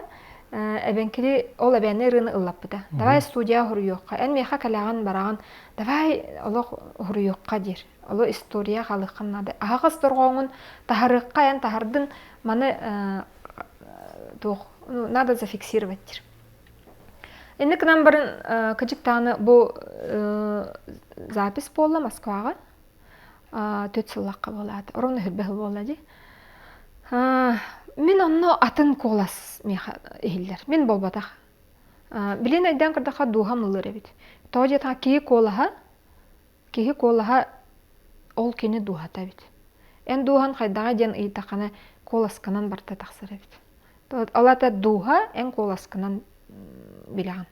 A: эбэҥкили ол эбээнни ырыаны ыллаппыта. Давай студия уһуруйуохха, эн миэхэ кэлэҕин бараҕын, давай олох уһуруйуохха диир. Оло история хаалыаххын наада. Аһаҕас дорҕооҥун таһарыахха эн таһардын маны туох надо зафиксировать диир. Инник гынан баран кыдьык даҕаны бу запись буолла Москваҕа. Түөрт сыллаахха буолаат. Ровно хүрбэ сыл буолла дии. Мин онно атын куолас миэхэ иһиллэр. Мин буолбатах. Билин өйдөөн көрдөххө дууһам ыллыыр эбит. Тоҕо диэтэххэ киһи куолаһа, киһи куолаһа ол кини дууһата эбит. Эн дууһан хайдаҕа диэн ыйытаххына куоласканан барыта тахсар эбит. Ол аата дууһа эн куоласканан билэҕин.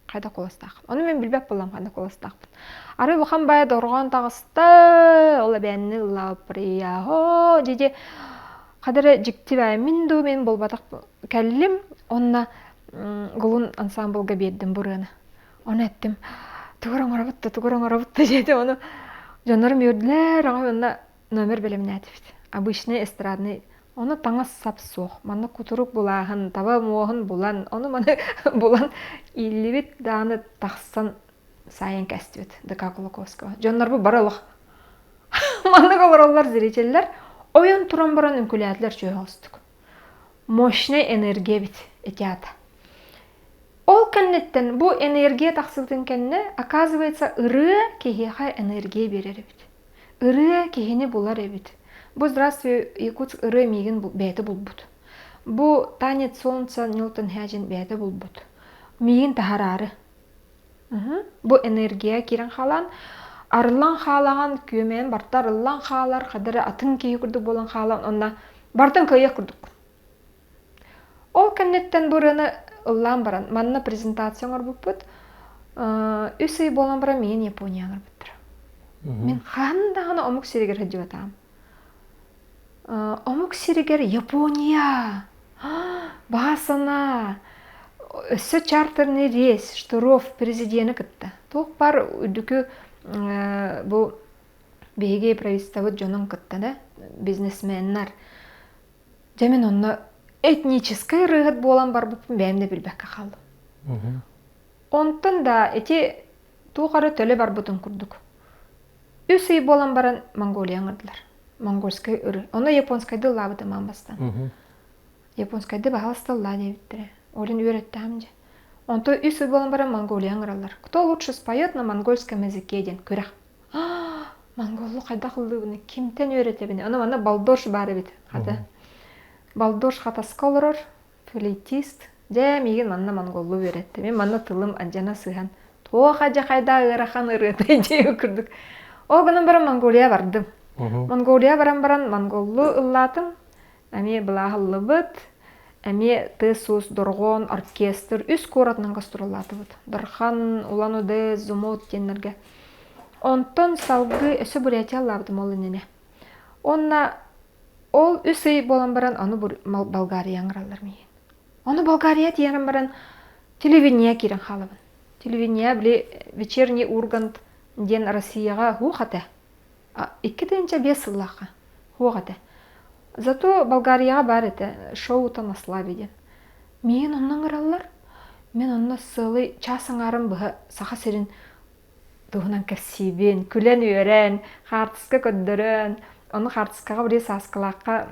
A: Хайда куоластаахпын. Ону мин билбэт буоллам ханна куоластаахпын. Арай улахан баайа дорҕоон таҕыста, ол эбээнни ыллаабыппар дии хада эрэ дьикти баайа мин дуу мин буолбатах кэллим онно Гулун ансамблга биэрдим бу ырыаны. Ону эттим тугу оҥоробут да тугу оҥоробут да диэтим ону дьоннорум үөрдүлэр аҕай онно номер бэлэмнээтибит. Обычный эстрадный Ону таҥас-сап суох, манна кутурук булааһын, таба муоһун булан, ону-маны булан ииллибит даҕаны тахсан саайан кэстибит ДК Кулаковского. Дьоннорбут бары олох маннык олороллор зрителлэр ойон туран баран үҥкүлээтилэр чүөһэ оҕустук. Мощный энергия эбит ити аата. Ол кэнниттэн бу энергия тахсыбытын кэннэ, оказывается, ырыа киһиэхэ энергия биэрэр эбит. Ырыа киһини булар эбит. Бу «Здравствуй, Якутск» ырыа миигин бэйэтэ булбут. Бу «Танец солнца» Ньютон Хэджин бэйэтэ булбут. Миигин таһараары. Бу энергия киирэн хаалан, арыллан хаалаҕын, күөмэйин барыта арыллан хаалар, хадары атын киһи курдук буолан хаалан, онно барытын кыайыах курдуккун. Ол кэнниттэн бу ырыаны ыллаан баран, манна презентация оҥорбуппут. Үс ый буолан баран миигин Японияҕа оҥорбуттара. Мин хаһан даҕаны омук сиригэр сылдьыбатаҕым. Омук сиригэр Япония! Баҕа санаа! Өссө чартерный рейс, Штыров президени кытта. Туох баар үрдүкү бу биһиги правительствобыт дьонун кытта да бизнесменнар дьэ мин онно этническэй ырыаһыт буолан барбыппын бэйэм да билбэккэ хааллым. Онтон да ити туох эрэ төлө барбытын курдук. Үс ый буолан баран Монголия ыҥырдылар. Монгольскай ыры. Ону японскайды ыллаабытым аан бастаан. Японскайды баһаласта ыллаа диэбиттэрэ. Олин үөрэттэҕим дьэ. Онто үс ый буолан баран Монголия ыҥыраллар. Кто лучше споет на монгольском языке диэн күрэх. Монголлу хайдах ыллыыбыный? Кимтэн үөрэтэбиний? Аны манна Балдош баар эбит. Хата. Балдош Хатаска олорор. Флейтист. Дьэ, миигин манна монголлуу үөрэттэ. Мин манна тылым алдьана сыһан, туох адьахайдаа ыарахан ырыатай диэбит курдук. Ол гынан баран Монголия бардым. Монголия баран баран монголлуу ыллаатым. Эмиэ былааһыллыбыт, эмиэ тыас-уус, дорҕоон, оркестр үс куоратынан гастроллаатыбыт. Дархан, Улан-Удэ, Зумут диэннэргэ. Онтон салгыы өссө Бурятия ыллаабытым ол иннинэ. Уонна ол үс ый буолан баран ону Болгария ыҥыраллар миигин. Ону Болгария тиийэн баран телевидение киирэн хаалабын. Телевидение били вечерний Ургант диэн Россияҕа уох этэ. 2005 сыллаахха уох этэ. Зато Болгарияҕа баар этэ шоу-то на славе диэн. Миигин онно ыҥыраллар. Мин онно сыалый час аҥаарын быһа Саха сирин туһунан кэпсиибин, күлэн-үөрэн, хаартыска көрдөрөн, ону хаартыскаҕа били Сааскылаахха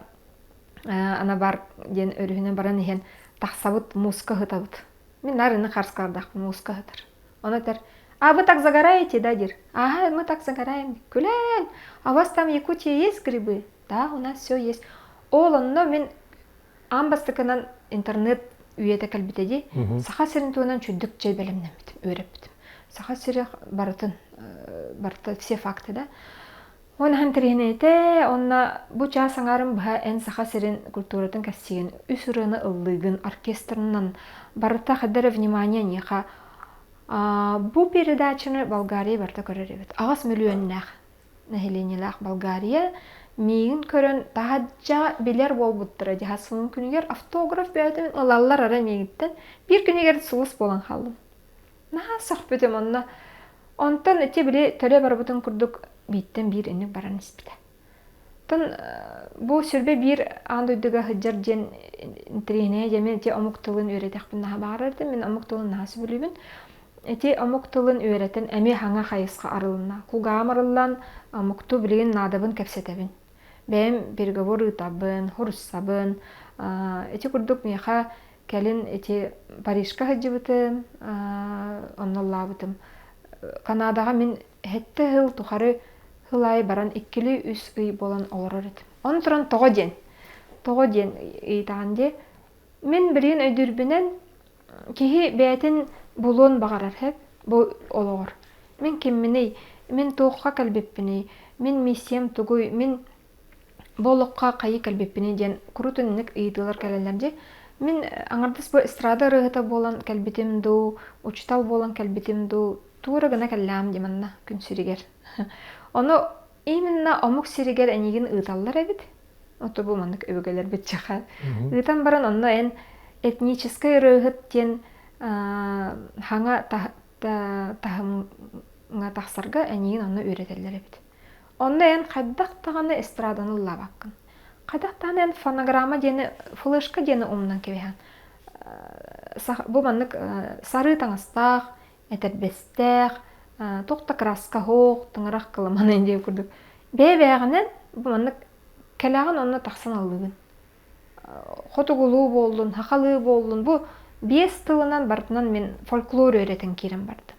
A: Анабар диэн өрүһүнэн баран иһэн тахсабыт мууска ыһытабыт. Мин наар ини хаартыскалардаахпын мууска ыһытар. Ону этэр, а вы так загораете, да, диир. Ага, мы так загораем. Күлэн, а у вас там в Якутии есть грибы? Да, у нас все есть. Ол онно мин Аан бастакынан интернет үйэтэ кэлбитэ дии. Саха сирин туһунан чүйдүк чэй бэлэмнэммитим, үөрэппитим. Саха сирэ барытын, барыта все факты да. Уонна интэриэһинэйэтэ, онно бу чаас аҥаарын быһа эн Саха сирин культуратын кэпсиигин, үс ырыаны ыллыыгын, оркестрынан барыта хайда эрэ внимание эйиэхэ бу передачаны Болгария барыта көрөр эбит. Аҕыс мөлүйүөннээх нэһилиэнньэлээх Болгария миигин көрөн таһырдьа билэр буолбуттара дьаһа сылын күнүгэр автограф бэйэтин ылаллар эрэ миигиттэн биир күнүгэр сулус буолан хааллым. Наһаа сөхпүтүм онно. Онтон ити били төлө барбытын курдук бииртэн биир инник баран испитэ. Оттон бу сүрбэ биир аан дойдуга сылдьар диэн интэриэһинэйэ диэн мин ити омук тылын үөрэтэхпин наһаа баҕарар этим. Мин омук тылын наһаа сөбүлүүбүн. Ити омук тылын үөрэтэн эмиэ саҥа хайысха арылынна. Кулгааҕым арыллан, омуктуу билигин наадабын кэпсэтэбин. Бэйэм переговор ыытабын, хуруссабын. Ити курдук миэхэ кэлин ити Парижка сылдьыбытым, онно ыллаабытым. Канадаҕа мин сэттэ сыл тухары сыл аайы баран иккилии үс ый буолан олорор этим. Ону туран тоҕо диэн, тоҕо диэн ыйытаҕын дии. Мин билигин өйдүүрбүнэн Киһи бэйэтин булуон баҕарар сөп бу олоҕор. Мин кимминий, мин туохха кэлбиппиний, мин миссиям тугуй, мин бу олоххо хайыы кэлбиппиний диэн куруутун инник ыйытыылар кэлэллэр дии. Мин аҥардас бу эстрада ырыаһыта буолан кэлбитим дуу, учуутал буолан кэлбитим дуу, тугу эрэ гына кэллэҕим дии манна күн сиригэр. Ону именно омук сиригэр эйигин ыыталлар эбит. Ото бу маннык өбүгэлэрбит чаха. Ыытан баран онно эн этническэй ырыаһыт диэн хаҥа таһымҥа тахсарга эйигин онно үөрэтэллэр эбит. Онно эн хайдах даҕаны эстраданы ыллаабаккын. Хайдах даҕаны эн фонограмма диэни, флешка диэни умнан кэбиһэн. Бу маннык сарыы таҥастаах, этэрбэстээх, туох да краска суох, тыҥырах кыламан диэн курдук. Бэйэ-бэйэҕинэн бу маннык кэлэҕин онно тахсан ыллыгын. Хотугулуу буоллун, сахалыы буоллун, бу биэс тылынан барытынан мин фольклор үөрэтэн киирэн бардым.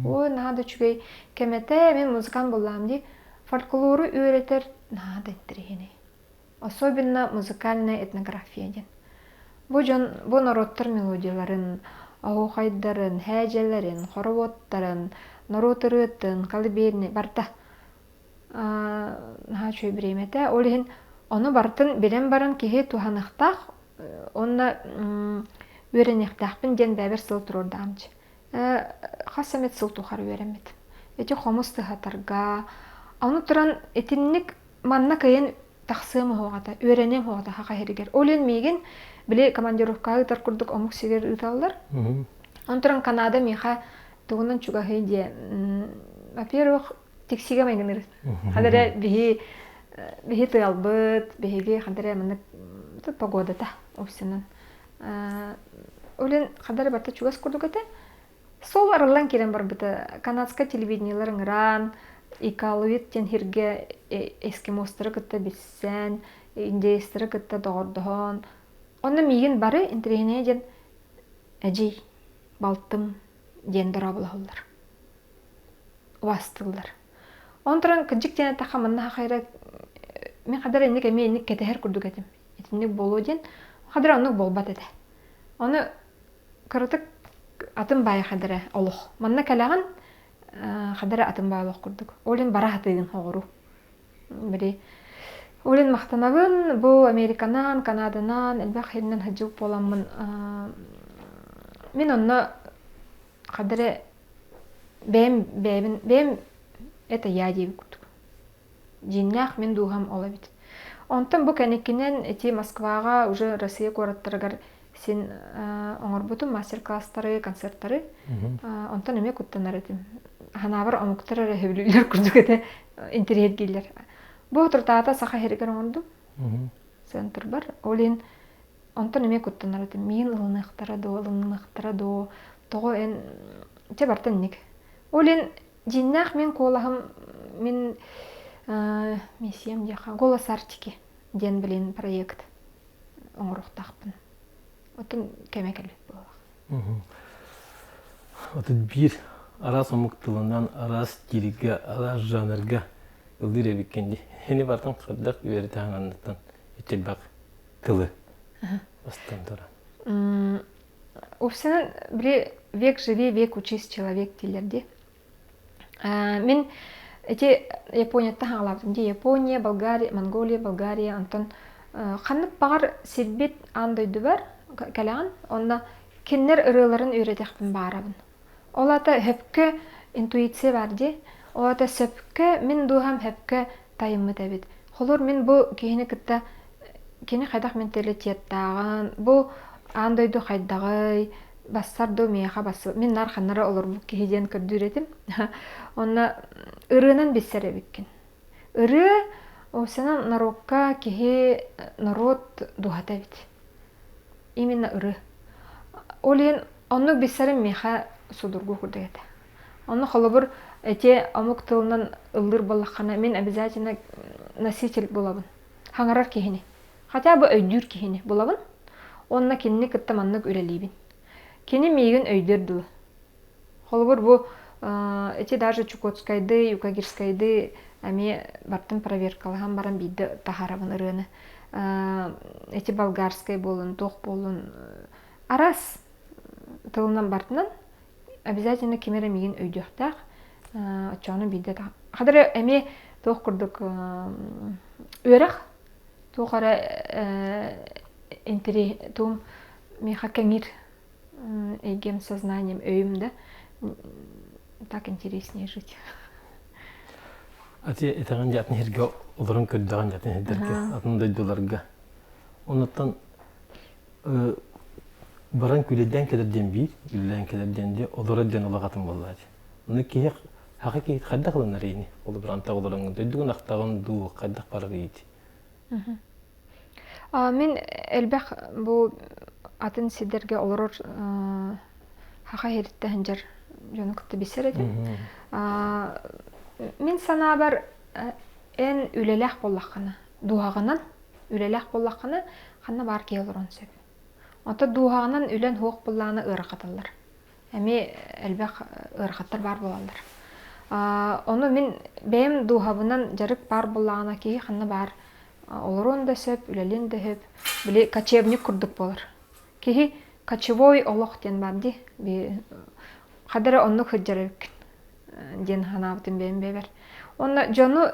A: Ой, наһаа да үчүгэй кэм этэ, мин музыкант буоллаҕым дии. Фольклору үөрэтэр наһаа да интэриэһинэй. Особенно музыкальная этнография диэн. Бу дьон, бу норуоттар мелодияларын, оһуохайдарын, һээдьэлэрин, хороводтарын, норуот ырыатын, колыбельный барыта наһаа үчүгэй бириэмэтэ. Ол иһин ону барытын билэн баран киһи туһаныахтаах уонна үөрэниэхтээхпин диэн бэйэбэр сыл туруордаҕым Хас эмит сыл тухары үөрэммитим. Ити хомус тыһатарга, ону туран итинник манна кыайан тахсыам уһуоҕата, үөрэниэм уһуоҕата саха сиригэр. Ол иһин миигин били командировкаҕа ыытар курдук омук сиригэр ыыталлар. Онтон Канада миэхэ Тугунан чугаһый диэ. Во-первых, тиксигэ майгыныр. Хадара биһи биһи тыалбыт, биһиги хадара маннык погодата опсынан. Олен хадара барта чугас курдук этэ. Сол арыллан киирэн барбыта. Канадскай телевидениелар ыҥыраан, Икалуит диэн сиргэ эскимостары кытта билсэн, индеецтэри кытта доҕордоһон, онно миигин бары интэриэһинэйэ диэн эдьиий, балтым диэн дорооболоһоллор. Убаастыыллар. Онон туран кырдьык диэн эттэххэ манна хахайра мин хадара инник эмиэ инник кэтэһэр курдук этим. Итинник буолуо диэн хадара оннук буолбат этэ. Ону кыратык атын баайа хадара олох. Манна кэлэҕин хадара атын баай олох курдук. Ол иһин бара сатыыгын оҕору. Били ол иһин махтанабын бу Американан, Канаданан элбэх сиринэн сылдьыбыт буоламмын мин онно хадара бэйэм бэйэбин бэйэм это я диэбит курдук. Дьиҥнээх мин дууһам ол эбит. Онтон бу кэнникинэн ити Москваҕа уже Россия куораттарыгар син оҥорбутум мастер-класстары, концерттары. Онтон эмиэ куттанар этим. Ханаабар омуктар эрэ сөбүлүүллэр курдук этэ, интэриэһиргииллэр. Бу соторутааҕыта Саха сиригэр оҥордум. Центрбар. Ол иһин онтон эмиэ куттанар этим. Миигин ылыныахтара дуо, ылынымыахтара дуо, тоҕо эн... Чэ барыта инник. Ол иһин дьиҥнээх мин куолаһым мин миссиям диэххэ «Голос Арктики» диэн билин проект оҥоруохтаахпын. Оттон кэмэ кэлбит буоллах.
B: Отут биир араас омук тылынан, араас стильгэ, араас жанрга ыллыыр эбиккин дии. Ини бартан хайдах үөрэтэҕин анныттан итирбэх тылы бастан туран.
A: Уопсайынан, били век живи, век учись человек дииллэр дии. Мин ити Японияттан хаалаабытым дии. Япония, Болгария, Монголия, Болгария, онтон ханнык баҕар сирбит аан дойдубар кэлэҕин, онно кинилэр ырыаларын үөрэтэхпин баарабын. Ол аата сөпкө интуиция баар дии. Ол аата сөпкө мин дууһам сөпкө тайыммыт эбит. Холобур, мин бу киһини кытта кини хайдах менталитеттааҕын, бу аан дойду хайдаҕый, бассар дуу миэхэ бассар мин наар ханнара олорбут киһи диэн көрдүүр этим. Онно ырыанан билсэр эбиккин. Ырыа уопсайынан норуокка киһи норуот дууһата эбит. Именно ырыа. Ол иһин оннук билсэрим миэхэ судургу курдук этэ. Онно холобур эти омук тылынан ыллыыр буоллаххына мин обязательно носитель булабын. Хаҥарар киһини. Хотя бы өйдүүр киһини булабын уонна кинини кытта маннык үлэлиибин. Кини миигин өйдүөр дылы. Холобур, бу ити даже Чукотскайды, Юкагирскайды эмиэ бартын проверкалаһан баран биирдэ таһаарабын ырыаны. Эти болгарскай буолун, туох буолун араас тылынан бартынан обязательно ким эрэ миигин өйдүөхтээх. Оччоҕуна биирдэ хадары эмиэ туох курдук үөрэх туох эрэ интэриэһ тугум миэхэ кэҥиир эйгэм сознанием өйүм да так интереснее жить.
B: Ати этэҕин дьэ атын сиргэ олорон көрдөҕүн дьэ атын сирдэргэ атын дойдуларга оннуттан баран күлэйдээн кэлэр диэн биир үлэлээн кэлэр диэн дьэ олорор диэн олох атын буоллаачы ону киһи хаха киһи хайдах ылынар ини ол баран олороҥҥун дойдугун ахтаҕын дуу хайдах барар иити
A: Мин элбэх бу атын сирдэргэ олорор саха иһириттэн сылдьар дьону кытта билсэр этим. Мин санаабар эн үлэлээх буоллаххына, дууһаҕынан үлэлээх буоллаххына, ханна баар киһи олоруон сөп. Оттон дууһаҕынан үлэн суох буоллаҕына ыарахаталлар. Эмиэ элбэх ыарахаттар баар буолаллар. Ону мин бэйэм дууһабынан дьарык баар буоллаҕына киһи ханна баар олоруон да сөп, үлэлиэн да сөп. Били кочевник курдук буолар. Киһи кочевой олох диэн баар дии. Хада эрэ оннук сылдьар эбиккин диэн санаабытым бэйэм бэйэбэр. Уонна дьону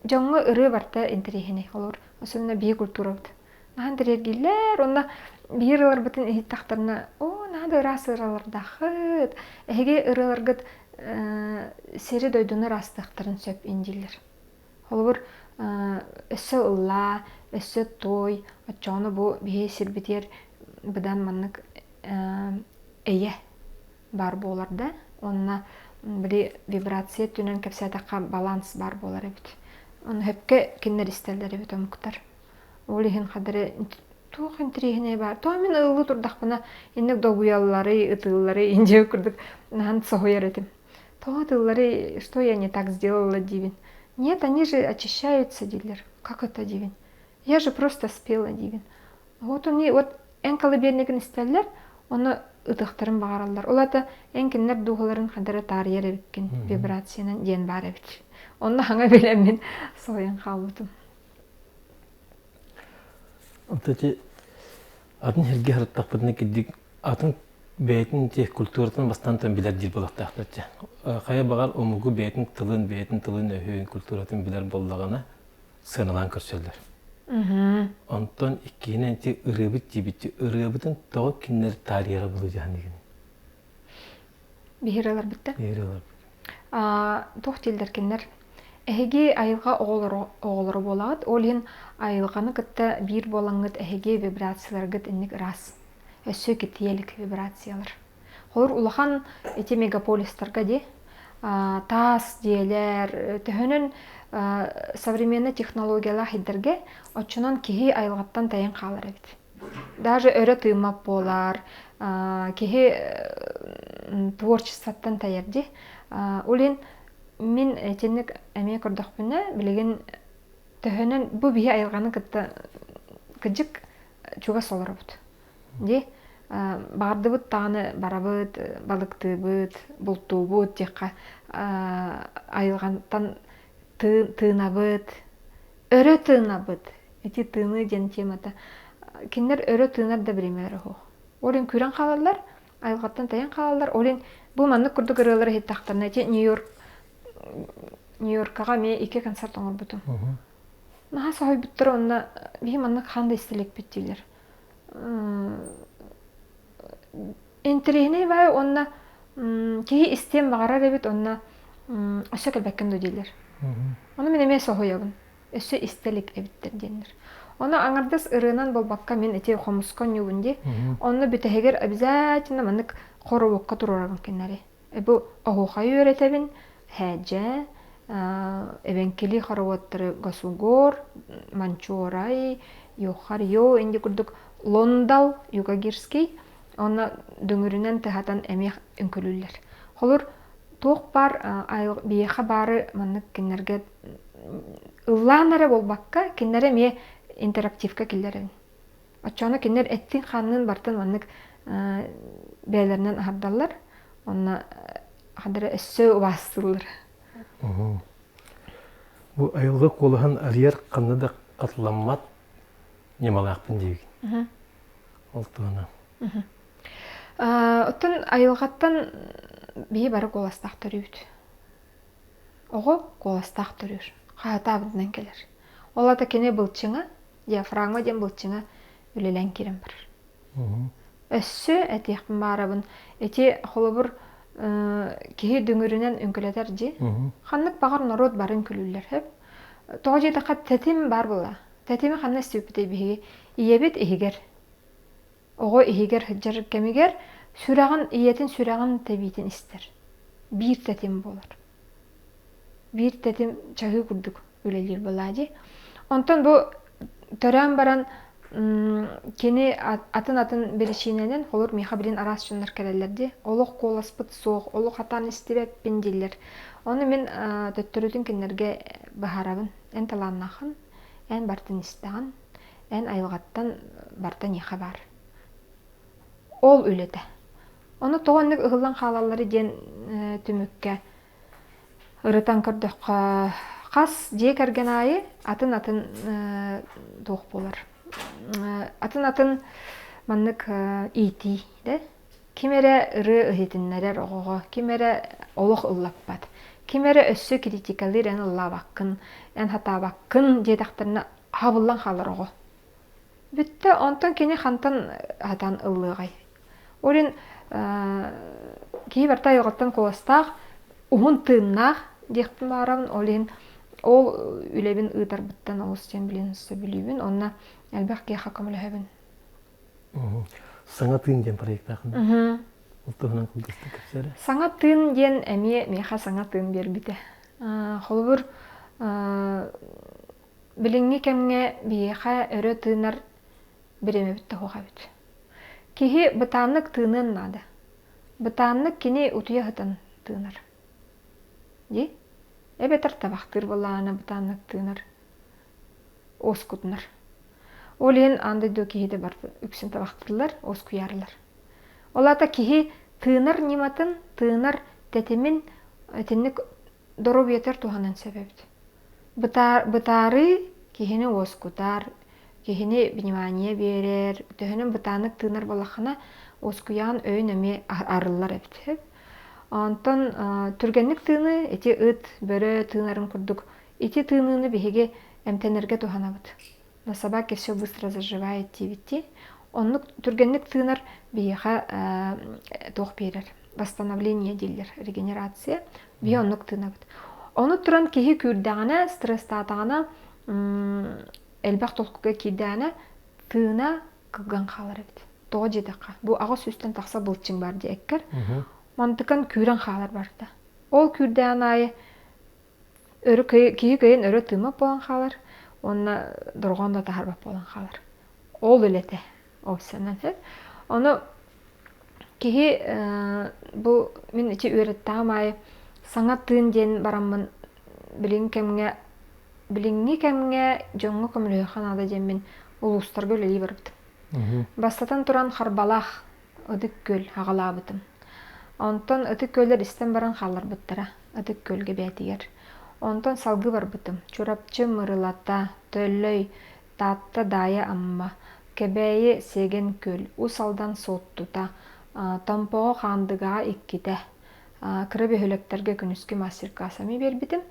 A: дьоҥҥо ырыа барыта интэриэһинэй. Олор особенно биһи культурабыт. Наһаа интэриэһиргииллэр уонна биир ырыаларбытын иһиттэхтэринэ оо наһаа да ыраас ырыалардааххыт эһиги ырыаларгыт сири-дойдуну ыраастыахтарын сөп ин дииллэр. Холобур өссө ыллаа, өссө туой, оччоҕуна бу биһи сирбитигэр быдан маннык эйэ баар буолар да. Онно били вибрация өттүнэн кэпсээтэххэ баланс баар буолар эбит. Ону сөпкө кинилэр истэллэр эбит омуктар. Ол иһин хадары туох интэриэһинэй баар. Тоҕо мин ыллыы турдахпына инник долгуйалларый, ытыылларый индия курдук наһан соһуйар этим. Тоҕо ытыылларый, что я не так сделала диибин. Нет, они же очищаются дииллэр. Как это диибин. Я же просто спела диибин. Вот они вот эн колыбельникин истэллэр, ону ытыахтарын баҕараллар. Ол аата эн кинилэр дууһаларын хадара таарыйар эбиккин вибрациянан диэн баар эбит. Онно хаҥа билэммин соһуйан хаалбытым.
B: Ити атын сиргэ сырыттахпытына кирдик атын бэйэтин те культуратын бастаан билэр диир буолуохтаахтар дьэ. Хайа баҕар омугу бэйэтин тылын, бэйэтин тылын өһүн, культуратын билэр буоллаҕына сыаналаан көрсөллөр. Онтон иккиһинэн ити ырыабыт диэбит ырыабытын тоҕо кинилэр таарыйара булу дьаһаныгын?
A: Биһири ыларбытта?
B: Биһири ыларбыт.
A: Туох дииллэр кинилэр? Эһиги айылҕа оҕолоро, оҕолоро буолаҕыт, ол иһин айылҕаны кытта биир буолаҥҥыт эһиги вибрацияларгыт инник ыраас. Өссө китийэ илик вибрациялар. Холобур, улахан ити мегаполистарга дии таас дьиэлэр, төһөнөн современный технологиялаах идэргэ, оччонон киһи айылҕаттан тайан хаалар эбит. Даже өрө тыыммат буолар, киһи творчествоттан тайар дии. Ол иһин мин итинник эмиэ көрдөхпүнэ, билигин төһөнөн бу биһи айылҕаны кытта кыдьык чугас олоробут. Дии баҕардыбыт даҕаны барабыт, балыктыыбыт, бултуубут диэххэ айылҕантан тыынабыт, өрө тыынабыт. Ити тыыныы диэн темата. Кинилэр өрө тыынар да бириэмэлэрэ суох. Ол иһин күүрэн хаалаллар, айылҕаттан тэйэн хаалаллар. Ол иһин бу маннык курдук ырыалары иһиттэхтэринэ ити Нью-Йорк Нью-Йоркаҕа эмиэ икки концерт оҥорбутум. Наһаа соһуйбуттар уонна биһи маннык хаан да истэ иликпит дииллэр. Интэриэһинэй баай уонна киһи истиэн баҕарар эбит уонна өссө кэлбэккин дуо дииллэр. Ону мин эмиэ соһуйабын. Өссө истэ илик эбиттэр диэннэр. Ону аҥардас ырыанан буолбакка мин ити хомуска оонньуубун дии. Онно бүтэһигэр обязательно маннык хороводка туруорабын кинилэри. Бу оһуохайы үөрэтэбин, һээдьэ, эбэҥкилии хороводтары Госугор, Манчуорай, Йохар-Йо инди курдук Лондал, Югагирский, онно дүҥүрүнэн тыһатан эмиэ үҥкүлүүллэр. Холур туох баар биһиэхэ баары маннык кинилэргэ ыллаан эрэ буолбакка, кинилэри эмиэ интерактивка киллэрэбин. Оччоҕуна кинилэр эттиин-хаанныын барытын маннык бэйэлэринэн аһардаллар уонна ханна эрэ өссө убаастыыллар.
B: Бу айылҕа куолаһын арыйар ханна да хатыламмат ньымалаахпын диигин. Ол туһунан.
A: Оттон айылҕаттан биһи бары куоластаах төрүүбүт. Оҕо куоластаах төрүүр, хаһытаабытынан кэлэр. Ол аата кини былчыҥа диафрагма диэн былчыҥа үлэлээн киирэн барар. Өссө этиэхпин баарабын, ити холобур киһи дүҥүрүнэн үҥкүлэтэр дии. Ханнык баҕар норуот бары үҥкүлүүллэр сөп. Тоҕо диэтэххэ тэтим баар буолла. Тэтими ханна истибиппитий биһиги? Ийэбит иһигэр. Оҕо иһигэр сылдьар кэмигэр сүрэҕин, ийэтин сүрэҕин тэбиитин истэр. Биир тэтим буолар. Биир тэтим чаһыы курдук үлэлиир буоллаа дии. Онтон бу төрөөн баран кини атын-атын биричиинэнэн, холобур, миэхэ билин араас дьоннор кэлэллэр дии. Олох куоласпыт суох, олох атаан истибэппин дииллэр. Ону мин төттөрүтүн кинилэргэ быһаарабын. Эн талааннааххын, эн барытын истэҕин, эн айылҕаттан барыта эйиэхэ баар. Ол үлэтэ. Ону тоҕо оннук ыһыллан хаалаллары диэн түмүккэ ырытан көрдөххө, хас дьиэ кэргэн аайы атын-атын туох буолар. Атын-атын маннык иитии да ким эрэ ырыа иһитиннэрэр оҕоҕо, ким эрэ олох ыллаппат, ким эрэ өссө критикалыыр эн ыллаабаккын, эн сатаабаккын диэтэхтэринэ хабыллан хаалар оҕо. Бүттэ, онтон кини хантан сатаан ыллыаҕай? Ол иһин киһи барыта айылҕаттан куоластаах, уһун тыыннаах диэхпин баҕарабын. Ол иһин ол үлэбин ыытарбыттан олус диэн билин сөбүлүүбүн. Онно элбэх киһиэхэ көмөлөһөбүн.
B: Саҥа тыын диэн проектаахын. Ол туһунан кылгастык кэпсээрэ.
A: Саҥа тыын диэн эмиэ миэхэ саҥа тыын биэрбитэ. Холобур, билиҥҥи кэмҥэ биһиэхэ өрө тыынар бириэмэбит да суох эбит. Киһи бытааннык тыыныан наада. Бытааннык кини утуйа сытан тыынар. Дии? Эбэтэр табахтыыр буоллаҕына бытааннык тыынар, уоскутунар. Ол иһин аан дойду киһитэ бар үксүн табахтыыллар, уоскуйарылар. Ол аата киһи тыынар ньыматын, тыынар тэтимин итинник доруобуйатыгар туһанан сөп эбит. Бытаарыы киһини уоскутар, киһини внимание биэрэр, төһөнөн бытааннык тыынар буоллаххына, уоскуйаҕын өйүн эмиэ арыллар эбит. Онтон түргэнник тыыныы ити ыт, бөрө тыынарын курдук ити тыыныыны биһиги эмтэнэргэ туһанабыт. На собаке все быстро заживает диэбиттии. Оннук түргэнник тыынар биһиэхэ туох биэрэр? Восстановление дииллэр, регенерация. Биһи оннук тыынабыт. Ону туран киһи күүрдэҕинэ, стресстаатаҕына, элбэх толкуйга киирдэҕинэ, тыына кылган хаалар эбит. Тоҕо диэтэххэ, бу аҕыс сүүстэн тахса былчыҥ бар дии эккэр. Мантыкан күүрэн хаалар барыта. Ол күүрдэҕин аайы өрө киһи кыайан өрө тыыммат буолан хаалар уонна дорҕоон да таһаарбат буолан хаалар. Ол үлэтэ опциянан сөп. Ону киһи бу мин ити үөрэттэҕим аайы саҥа тыын диэн бараммын билиҥ кэмҥэ билиҥҥи кэмҥэ дьоҥҥо көмөлөһүөххэ наада диэммин улуустарга үлэлии барбытым. Бастатан туран Харбалаах Ытык Күөл аҕалаабытым. Онтон Ытык Күөллэр истэн баран хаалларбыттара Ытык Күөлгэ бэйэтигэр. Онтон салгыы барбытым. Чурапчы, Мырылата, Төлөй, Таатта, Даайа Амма, Кэбээйи, Сиэгэн Күөл, Уус Алдан Суоттута, Томпоҕо, Хаандыгаҕа иккитэ, кыра бөһүөлэктэргэ күнүскү мастер-класс эмиэ биэрбитим.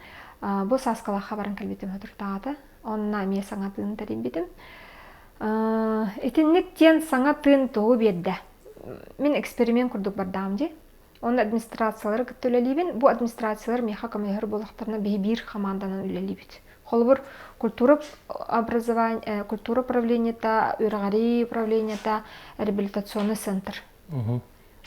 A: Бу Сааскалаахха баран кэлбитим соторутааҕыта. Онно эмиэ саҥа тыын тэрийбитим. Итинник диэн саҥа тыын тугу биэрдэ? Мин эксперимент курдук бардаҕым дии. Онно администрациялары кытта үлэлиибин. Бу администрациялар миэхэ көмөлөһөр буоллахтарына биһи биир хамаанданан үлэлиибит. Холобур, культура образование, культура управлениета, үөрэҕирии управлениета, реабилитационный центр.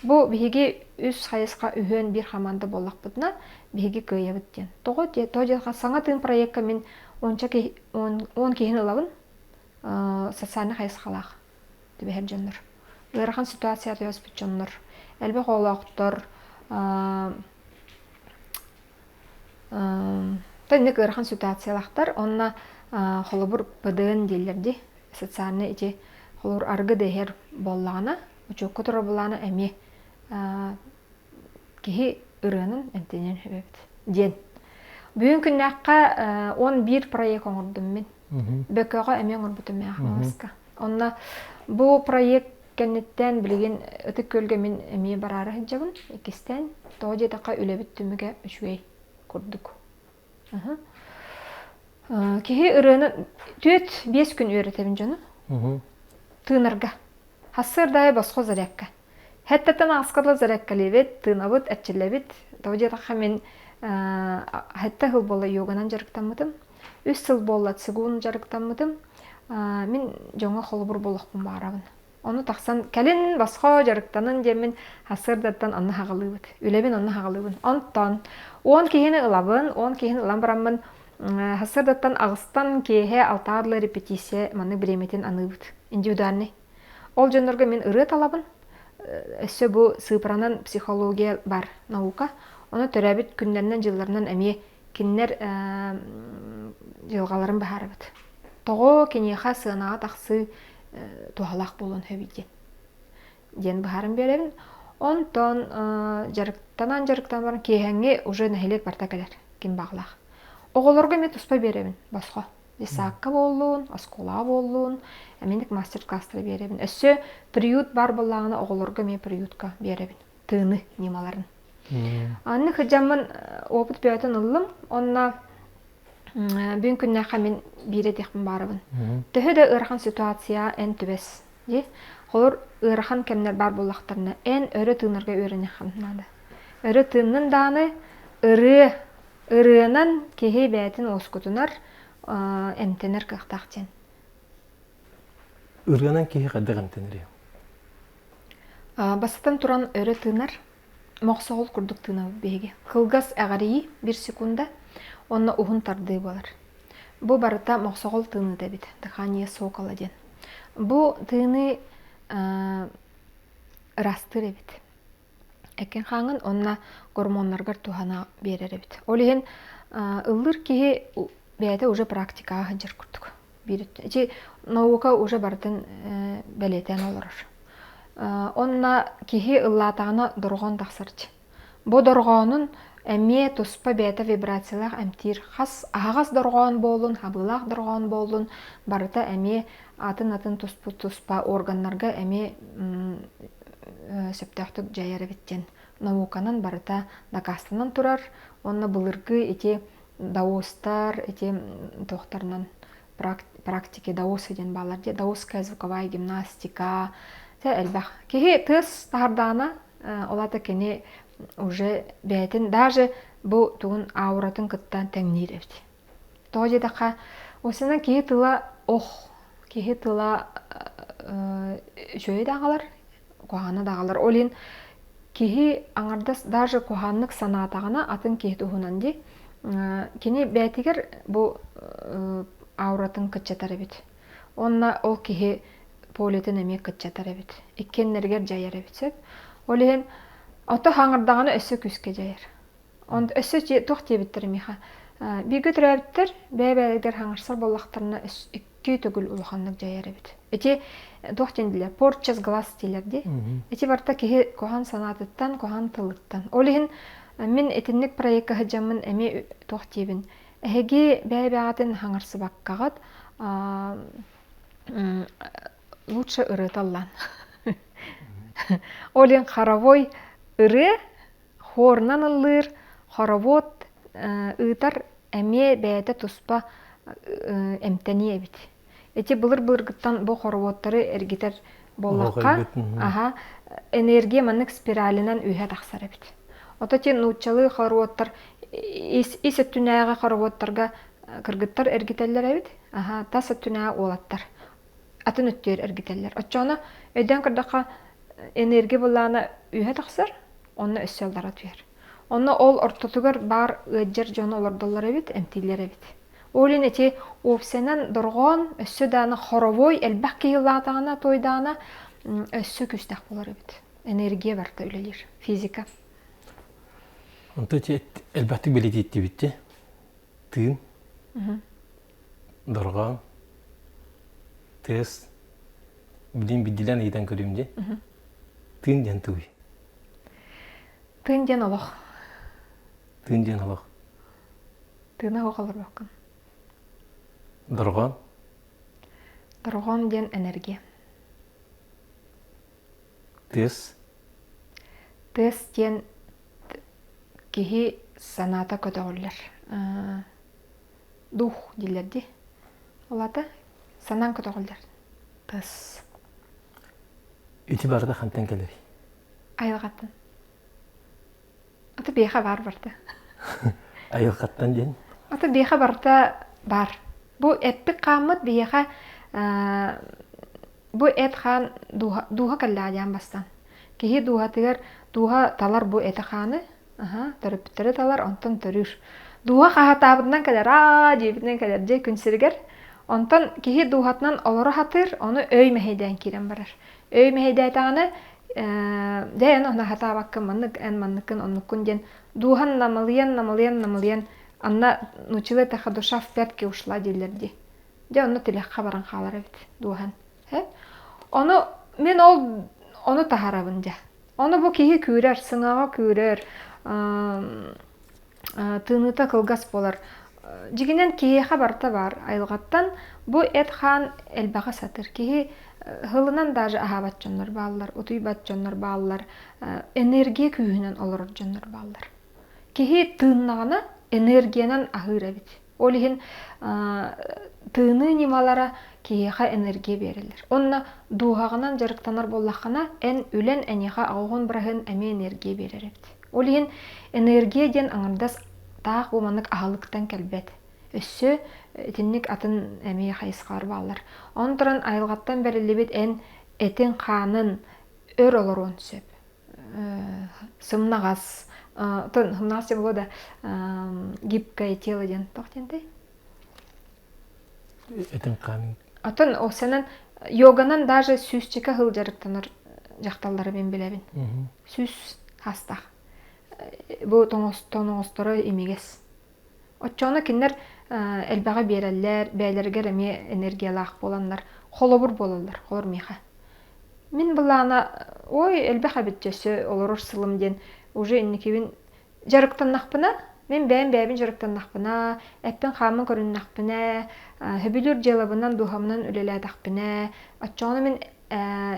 A: Бу биһиги үс хайысха үһүөн биир хамаанда буоллахпытына, биһиги кыайабыт диэн. Тоҕо тоҕо диэххэ саҥа тыын проекка мин уонча киһи он киһини ылабын социальнай хайысхалаах түбэһэр дьоннор. Ыарахан ситуация түбэспит дьоннор, элбэх оҕолоохтор, Тэнник ыарахан ситуациялаахтар. Онно холобур ПДН дииллэр дии. Социальный ити холобур аргы да иһэр буоллаҕына, учуокка турар буоллаҕына эмиэ киһи ырыанан эмтэниэн сөп эбит диэн. Бүгүн күннээххэ 11 проект оҥордум мин. Бөкөҕө эмиэ оҥорбутум мин Хаҥаласка. Онно бу проект кэнниттэн билигин Ытык Күөлгэ мин эмиэ бараары сылдьабын. Иккистээн, тоҕо диэтэххэ үлэбит түмүгэ үчүгэй курдук. Киһи ырыаны 4-5 күн үөрэтэбин дьону. Тыынарга. Хассыарда аайы босхо зарядка. Хэттэтэн ааскарла зарядкалыыбыт, тыынабыт, эрчиллэбит. Тоҕо диэтэххэ мин хэттэ сыл буолла йоганан дьарыктаммытым. Үс сыл буолла цигун дьарыктаммытым. Мин дьоҥҥо холобур буолуохпун баҕарабын. Ону тахсан кэлин босхо дьарыктанын диэммин сарсыардаттан онно хаҕалыыбыт. Үлэбин онно хаҕалыыбын. Онтон 10 киһини ылабын, 10 киһини ылан бараммын сарсыардаттан аҕыстан киэһэ алтаҕа дылы репетиция маннык бириэмэтин аныыбыт. Индивидуальный. Ол дьоннорго мин ырыа талабын. Өссө бу сыыпаранан психология бар наука. Ону төрөөбүт күннэринэн, дьылларынан эмиэ кинилэр дьылҕаларын быһаарабыт. Тоҕо киниэхэ сыанаҕа тахсыы туһалаах буолуон сөбүй диэн диэн быһааран биэрэбин. Онтон дьарыктанан дьарыктанан баран киэһэҥҥи уже нэһилиэк барыта кэлэр ким баҕалаах. Оҕолорго эмиэ туспа биэрэбин босхо. Десакка буоллун, оскуолаҕа буоллун, эминик мастер-класстары биэрэбин. Өссө приют баар буоллаҕына оҕолорго эмиэ приютка биэрэбин. Тыыны ньымаларын. Анны кыдьаммын опыт бөҕөтүн ыллым. Онно бүгүн күннээххэ мин биир этиэхпин баарабын. Төһө да ыарахан ситуация эн түбэс. Дии. Холор ыарахан кэмнэр баар буоллахтарына, эн өрө тыынарга үөрэниэххин наада. Өрө тыыннын даҕаны ырыа ырыанан киһи бэйэтин уоскутунар, эмтэнэр кыахтаах диэн.
B: Ырыанан киһи хайдах эмтэнэрий?
A: Бастатан туран өрө тыынар, мохсоҕол курдук тыынабыт биһиги. Кылгас эҕэрийии бир секунда уонна уһун тардыы буолар. Бу барыта мохсоҕол тыыныыта эбит, дыхание сокола диэн. Бу тыыныы ыраастыыр эбит. Эккин хааҥҥын уонна гормоннаргар туһана биэрэр эбит. Ол иһин ыллыыр киһи бэйэтэ уже практикаҕа сылдьар курдук. Биир ити наука уже барытын бэлиэтээн олорор. Онно киһи ыллаатаҕына дорҕоон тахсар дии. Бу дорҕоонун эмиэ туспа бэйэтэ вибрациялаах эмтиир. Хас аһаҕас дорҕоон буоллун, хабыылаах дорҕоон буоллун, барыта эмиэ атын-атын туспа органнарга эмиэ сөптөөхтүк дьайар эбит диэн науканан барыта дакаастанан турар. Уонна былыргы ити даостар, ити туохтарынан практики даосы диэн бааллар дии. Даосская звуковая гимнастика элбэх. Киһи тыас таһардаҕына ол аата кини уже бэйэтин даже бу тугун ауратын кытта тэҥниир эбит. Тоҕо диэтэххэ, осынан киһи тыла ох, киһи тыла үчүгэйи да аҕалар, куһаҕаны да аҕалар. Ол иһин киһи аҥардас даже куһаҕаннык санаатаҕына атын киһи туһунан дии, кини бэйэтигэр бу ауратын кыччатар эбит. Уонна ол киһи полетын эмиэ кыччатар эбит. Иккиэннэригэр дьайар эбит сөп. Ол иһин ото хаҥырдаҕына өссө күүскэ дьайар. Онт өссө туох диэбиттэр миэхэ бииргэ төрөөбүттэр бэйэ-бэйэлэригэр хаҥырсар буоллахтарына икки төгүл улаханнык дьайар эбит. Ити туох диэн диилэр порча с глаз диилэр дии. Ити барыта киһи куһаҕан санаатыттан, куһаҕан тылыттан. Ол иһин мин итинник проекка сылдьаммын эмиэ туох диибин Эһиги бэйэ-бэйэҕитин хаҥырсыбаккаҕыт лучше ырыа таллаан. Ол иһин хоровой ырыа хорунан ыллыыр, хоровод ыытар эмиэ бэйэтэ туспа эмтэнии эбит. Ити былыр-былыргыттан бу хороводтары эргитэр буоллахха, аха, энергия маннык спиралынан үөһэ тахсар эбит. Ото ти нууччалыы хороводтар ис, ис өттүнээҕи хороводтарга кыргыттар эргитэллэр эбит, аха, тас өттүнээҕи уолаттар атын өттүгэр эргитэллэр. Оччоҕуна өйдөөн көрдөххө энергия былаана үөһэ тахсар, онно өссө аллара түһэр. Онно ол ортотугар баар ыалдьар дьону олордоллор эбит, эмтииллэр эбит. Ол иһин ити уопсайынан дорҕоон өссө даҕаны хоровой элбэх киһи ыллаатаҕына, туойдаҕына өссө күүстээх буолар эбит. Энергия барыта үлэлиир, физика.
B: Онто ити элбэхтик бэлиэтииттибит тыын, дорҕоон, тыас, билин бидилэн ыйытан көрүүм дии. Тыын диэн тугуй?
A: Тыын диэн олох.
B: Тыын диэн олох.
A: Тыына суох олорбоккун.
B: Дорҕоон?
A: Дорҕоон диэн энергия.
B: Тыас?
A: Тыас диэн киһи санаата көтөҕүллэр. Дух дииллэр дии. Ол аата санаан көтөҕүллэр. Тыас.
B: Ити барыта хантан кэлэрий?
A: Айылҕаттан. Ата биэхэ баар барыта.
B: Айылҕаттан диэн?
A: Ата биэхэ барыта баар. Бу эппит хааммыт биһиэхэ бу эт-хаан дууһа, дууһа кэллэҕэ диэн бастаан. Киһи дууһатыгар дууһа талар бу эти-хааны, аха, төрөппүттэри талар, онтон төрүүр. Дууһа хаһатаабытынан кэлэр, аа диэбитинэн кэлэр дьэ күн сиригэр. Онтон киһи дууһатынан олоро сатыыр, ону өй мэһэйдээн киирэн барар. Өй мэһэйдээтэҕинэ дьэ эн ону сатаабаккын маннык эн манныккын оннуккун диэн дууһан намылыйан намылыйан намылыйан анна нууччалыы эттэххэ душа в пятки ушла дииллэр дии. Дьэ онно тилэххэ баран хаалар эбит дууһан. Ону мин ол ону таһарабын дьэ. Ону бу киһи күүрэр, сыҥаҕа күүрэр, тыыныыта кылгас буолар. Дьиҥинэн киһиэхэ барыта баар айылҕаттан бу эт-хаан элбэҕи сатыыр. Киһи һылынан даже аһаабат дьоннор бааллар, утуйбат дьоннор бааллар, энергия күүһүнэн олорор дьоннор бааллар. Киһи тыыннаҕына энергиянан аһыыр эбит. Ол иһин тыыныы ньымалара киһиэхэ энергия биэрэллэр. Онно дууһаҕынан дьарыктанар буоллаххына, эн үлэн эйиэхэ аҕыһын быраһын эмиэ энергия биэрэр эбит. Ол иһин энергия диэн аҥардас таах бу маннык аһылыктан кэлбэт. Өссө итинник атын эмиэ хайысхалар бааллар. Онон туран айылҕаттан бэриллибит эн этиҥ-хаанын, Өр олоруон сөп. Сымнаҕас, оттон сымнаҕас диэн буолуо да, гибкое тело диэн туох диэнтэй?
B: Этин хаанын.
A: Оттон осенан йоганан даже сүүсчэкэ сыл дьарыктанар дьахталлары мин билэбин. Сүүс хастах. Бу тоҥосторо имигэс. Оччоҕуна кинилэр элбэҕи биэрэллэр, бэйэлэригэр эмиэ энергиялаах буоланнар холобур буолаллар, холор миэхэ. Мин былаана ой элбэх эбит өссө олорор сылым диэн уже инникибин дьарыктаннахпына, мин бэйэм бэйэбин дьарыктаннахпына, эппин-хааммын көрүннэхпинэ, сөбүлүүр дьыалабынан, дууһабынан үлэлээтэхпинэ, оччоҕуна мин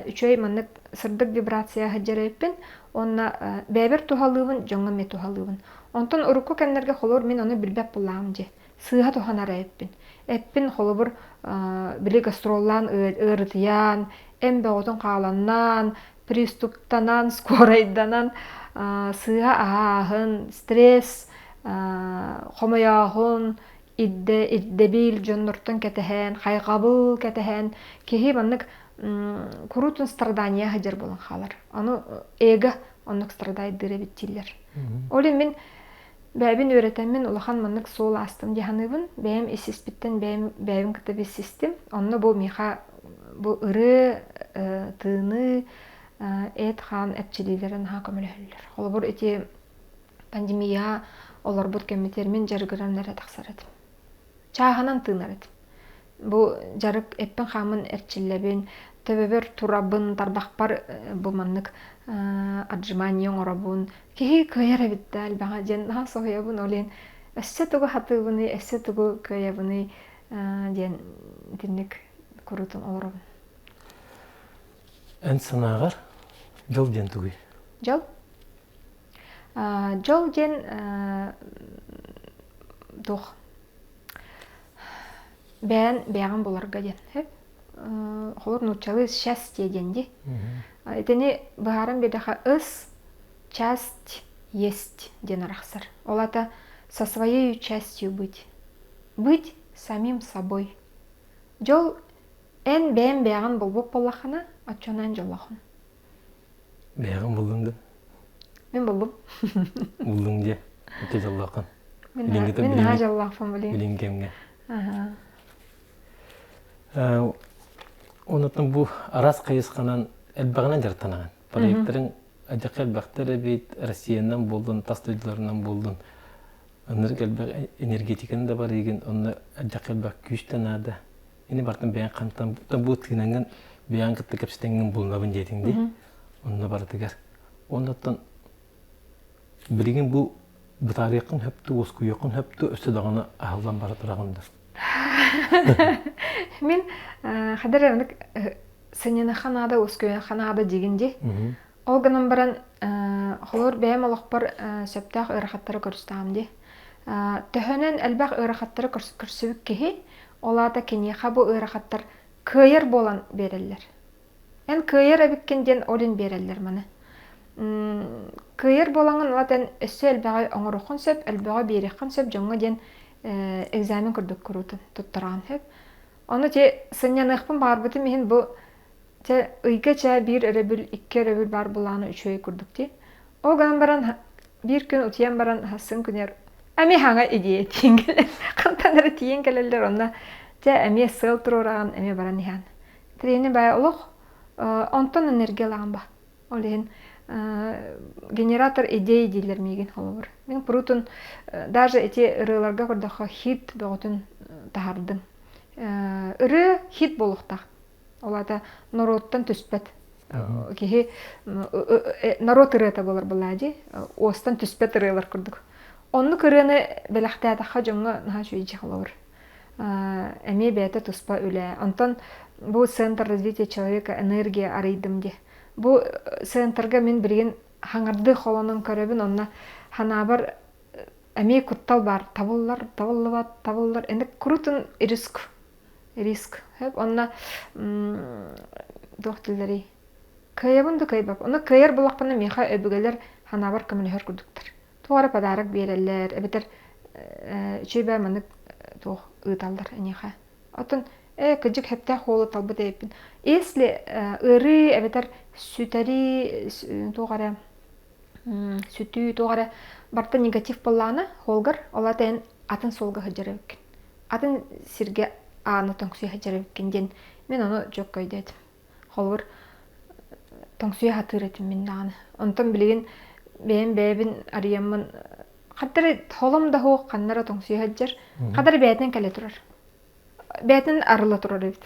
A: үчүгэй маннык сырдык вибрация сылдьар эбиппин уонна бэйэбэр туһалыыбын, дьоҥҥо эмиэ туһалыыбын. Онтон урукку кэмнэргэ холобур мин ону билбэт буоллаҕым дии. Сыыһа туһанар эбиппин. Эппин холобур били гастроллаан ыарытыйан, эм бөҕөтүн хааланнаан, приступтанан, скорайданан сыыһа аһааһын, стресс, хомойооһун, ирдэ, ирдэбил дьоннортон кэтэһэн, хайҕабыл кэтэһэн, киһи маннык куруутун страдания сылдьар буолан хаалар. Ону эго оннук страдайдыыр эбит дииллэр. Ол иһин мин бэйэбин үөрэтэммин улахан маннык суол аастым дии саныыбын. Бэйэм ис-испиттэн бэйэм бэйэбин кытта билсистим. Онно бу миэхэ бу ырыа, тыыныы, эт-хаан эрчиллиилэрэ наһаа көмөлөһөллөр. Холобур, ити пандемия олорбут кэммитигэр мин дьарыгыран эрэ тахсар этим. Чааһынан тыынар этим. Бу дьарык эппин-хааммын эрчиллэбин, төбөбөр турабын, тарбахпар бу маннык отжимание оҥоробун. Киһи кыайар эбит да элбэҕэ диэн наһаа соһуйабын. Ол иһин өссө тугу хатыыбыный, өссө тугу кыайабыный диэн итинник куруутун олоробун.
B: Эн санааҕар дьол диэн тугуй?
A: Дьол? Дьол диэн туох бэйэн бэйэҕин буларга диэн сөп. Холобур нууччалыы счастье диэн дии. Итини быһааран биэрдэххэ ыс часть есть диэн арахсар. Ол аата со своей частью быть. Быть самим собой. Дьол эн бэйэн бэйэҕин булбут буоллаххына, оччону эн дьоллооххун.
B: Бэйэҕин буллуҥ да?
A: Мин буллум.
B: Буллуҥ дьэ. Ити дьоллооххун.
A: Мин наһаа дьоллоохпун билигин.
B: Билин кэмҥэ. Онотон бу араас хайысханан элбэҕинэн дьарыктанаҕын. Проекттарыҥ адьака элбэхтэр эбит, Россиянан буоллун, тас дойдуларынан буоллун. Ынырык элбэх энергетиканы да барыыгын, онно адьака элбэх күүс да наада. Ини бартан бэйэҥ хантан бу тыынаҥҥын бэйэҥ кытта кэпсэтэҥҥин булунабын диэтиҥ дии. Онно барытыгар. Оннуттан билигин бу бытаарыаххын хөптү, уоскуйуоххун хөптү, өссө даҕаны аһыллан бара тураҕын да.
A: Мин хадыр эрэ сынньаныахха наада, уоскуйуохха наада диигин дии. Ол гынан баран, холобур, бэйэм олохпор сөптөөх ыарахаттары көрүстэҕим дии. Төһөнөн элбэх ыарахаттары көрсүбүт киһи, ол аата киниэхэ бу ыарахаттар кыайар буолан биэрэллэр. Эн кыайар эбиккин диэн ол иһин биэрэллэр маны. Кыайар буолаҥҥын ол аата эн өссө элбэҕи оҥоруоххун сөп, элбэҕи биэриэххин сөп дьоҥҥо диэн экзамен курдук куруутун туттараҕын сөп. Ону ити сынньаныахпын баҕарбытым иһин бу Чэ, ыйга чээ биир өрөбүл, икки өрөбүл баар буоллаҕына үчүгэй курдук дии. Ол гынан баран биир күн утуйан баран сарсын күнүгэр эмиэ хаҥа идея тиийэн кэлэр. Хантан эрэ тиийэн кэлэллэр онно чэ эмиэ сыал туруораҕын эмиэ баран иһэҕин. Трени баайа олох онтон энергия ылаҕын ба. Ол иһин генератор идей дииллэр миигин холобур. Мин куруутун даже ити ырыаларга көрдөххө хит бөҕөтүн таһардым. Ырыа хит буолуохтаах. Ол аата норуоттан түспэт киһи норуот ырыата буолар буоллаа дии. Уостан түспэт ырыалар курдук. Оннук ырыаны бэлэхтээтэххэ дьоҥҥо наһаа үчүгэй дьиэ холобур. Эмиэ бэйэтэ туспа үлэ. Онтон бу Центр развития человека энергия арыйдым дии. Бу центрга мин билигин хаҥардыы холонон көрөбүн, онно ханаабар эмиэ куттал баар. Табыллар, табыллыбат, табыллар. Эни курутун риск риск сөп онно туох дииллэрий кыайабын да кыайбап ону кыайар буоллахпына миэхэ өбүгэлэр ханаабар көмөлөһөр курдуктар туох эрэ подарок биэрэллэр эбэтэр үчүгэй бээ маннык туох ыыталлар эйиэхэ оттон Ээ, кырдьык сөптөөх уолу талбыт эбиппин. Если ыарыы эбэтэр сүтэрии туох эрэ сүтүү туох эрэ барыта негатив буоллаҕына холгар ол аата эн атын суолга сылдьар эбиккин. Атын сиргэ ааны тоҥсуйа сылдьар эбиккин диэн мин ону дьокко өйдөөтүм. Холобур, тоҥсуйа сатыыр этим мин даҕаны. Онтон билигин бэйэм бэйэбин арыйаммын хаттары холом да суох ханна эрэ тоҥсуйа сылдьар, хата эрэ бэйэтинэн кэлэ турар. Бэйэтин арыла турар эбит.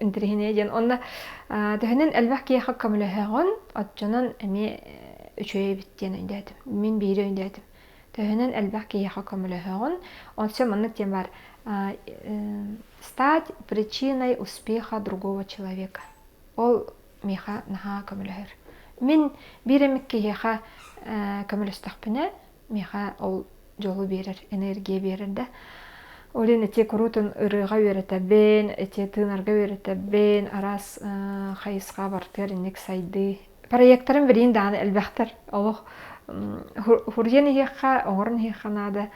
A: Интэриэһинэй диэн. Онно төһөнөн элбэх киһиэхэ көмөлөһөҕүн, оччонон эмиэ үчүгэй эбит диэн өйдөөтүм. Мин биири өйдөөтүм. Төһөнөн элбэх киһиэхэ көмөлөһөҕүн, онсо маннык диэн баар стать причиной успеха другого человека. Ол миэхэ наһаа көмөлөһөр. Мин биир эмит киһиэхэ көмөлөстөхпүнэ, миэхэ ол дьолу биэрэр, энергия биэрэр да. Ол иһин ити куруутун ырыаҕа үөрэтэбин, ити тыынарга үөрэтэбин, араас хайысха бартыгар инник сайдыы. Проекттарым билигин даҕаны элбэхтэр. Олох хуруйан иһиэххэ, оҥорон иһиэххэ наада.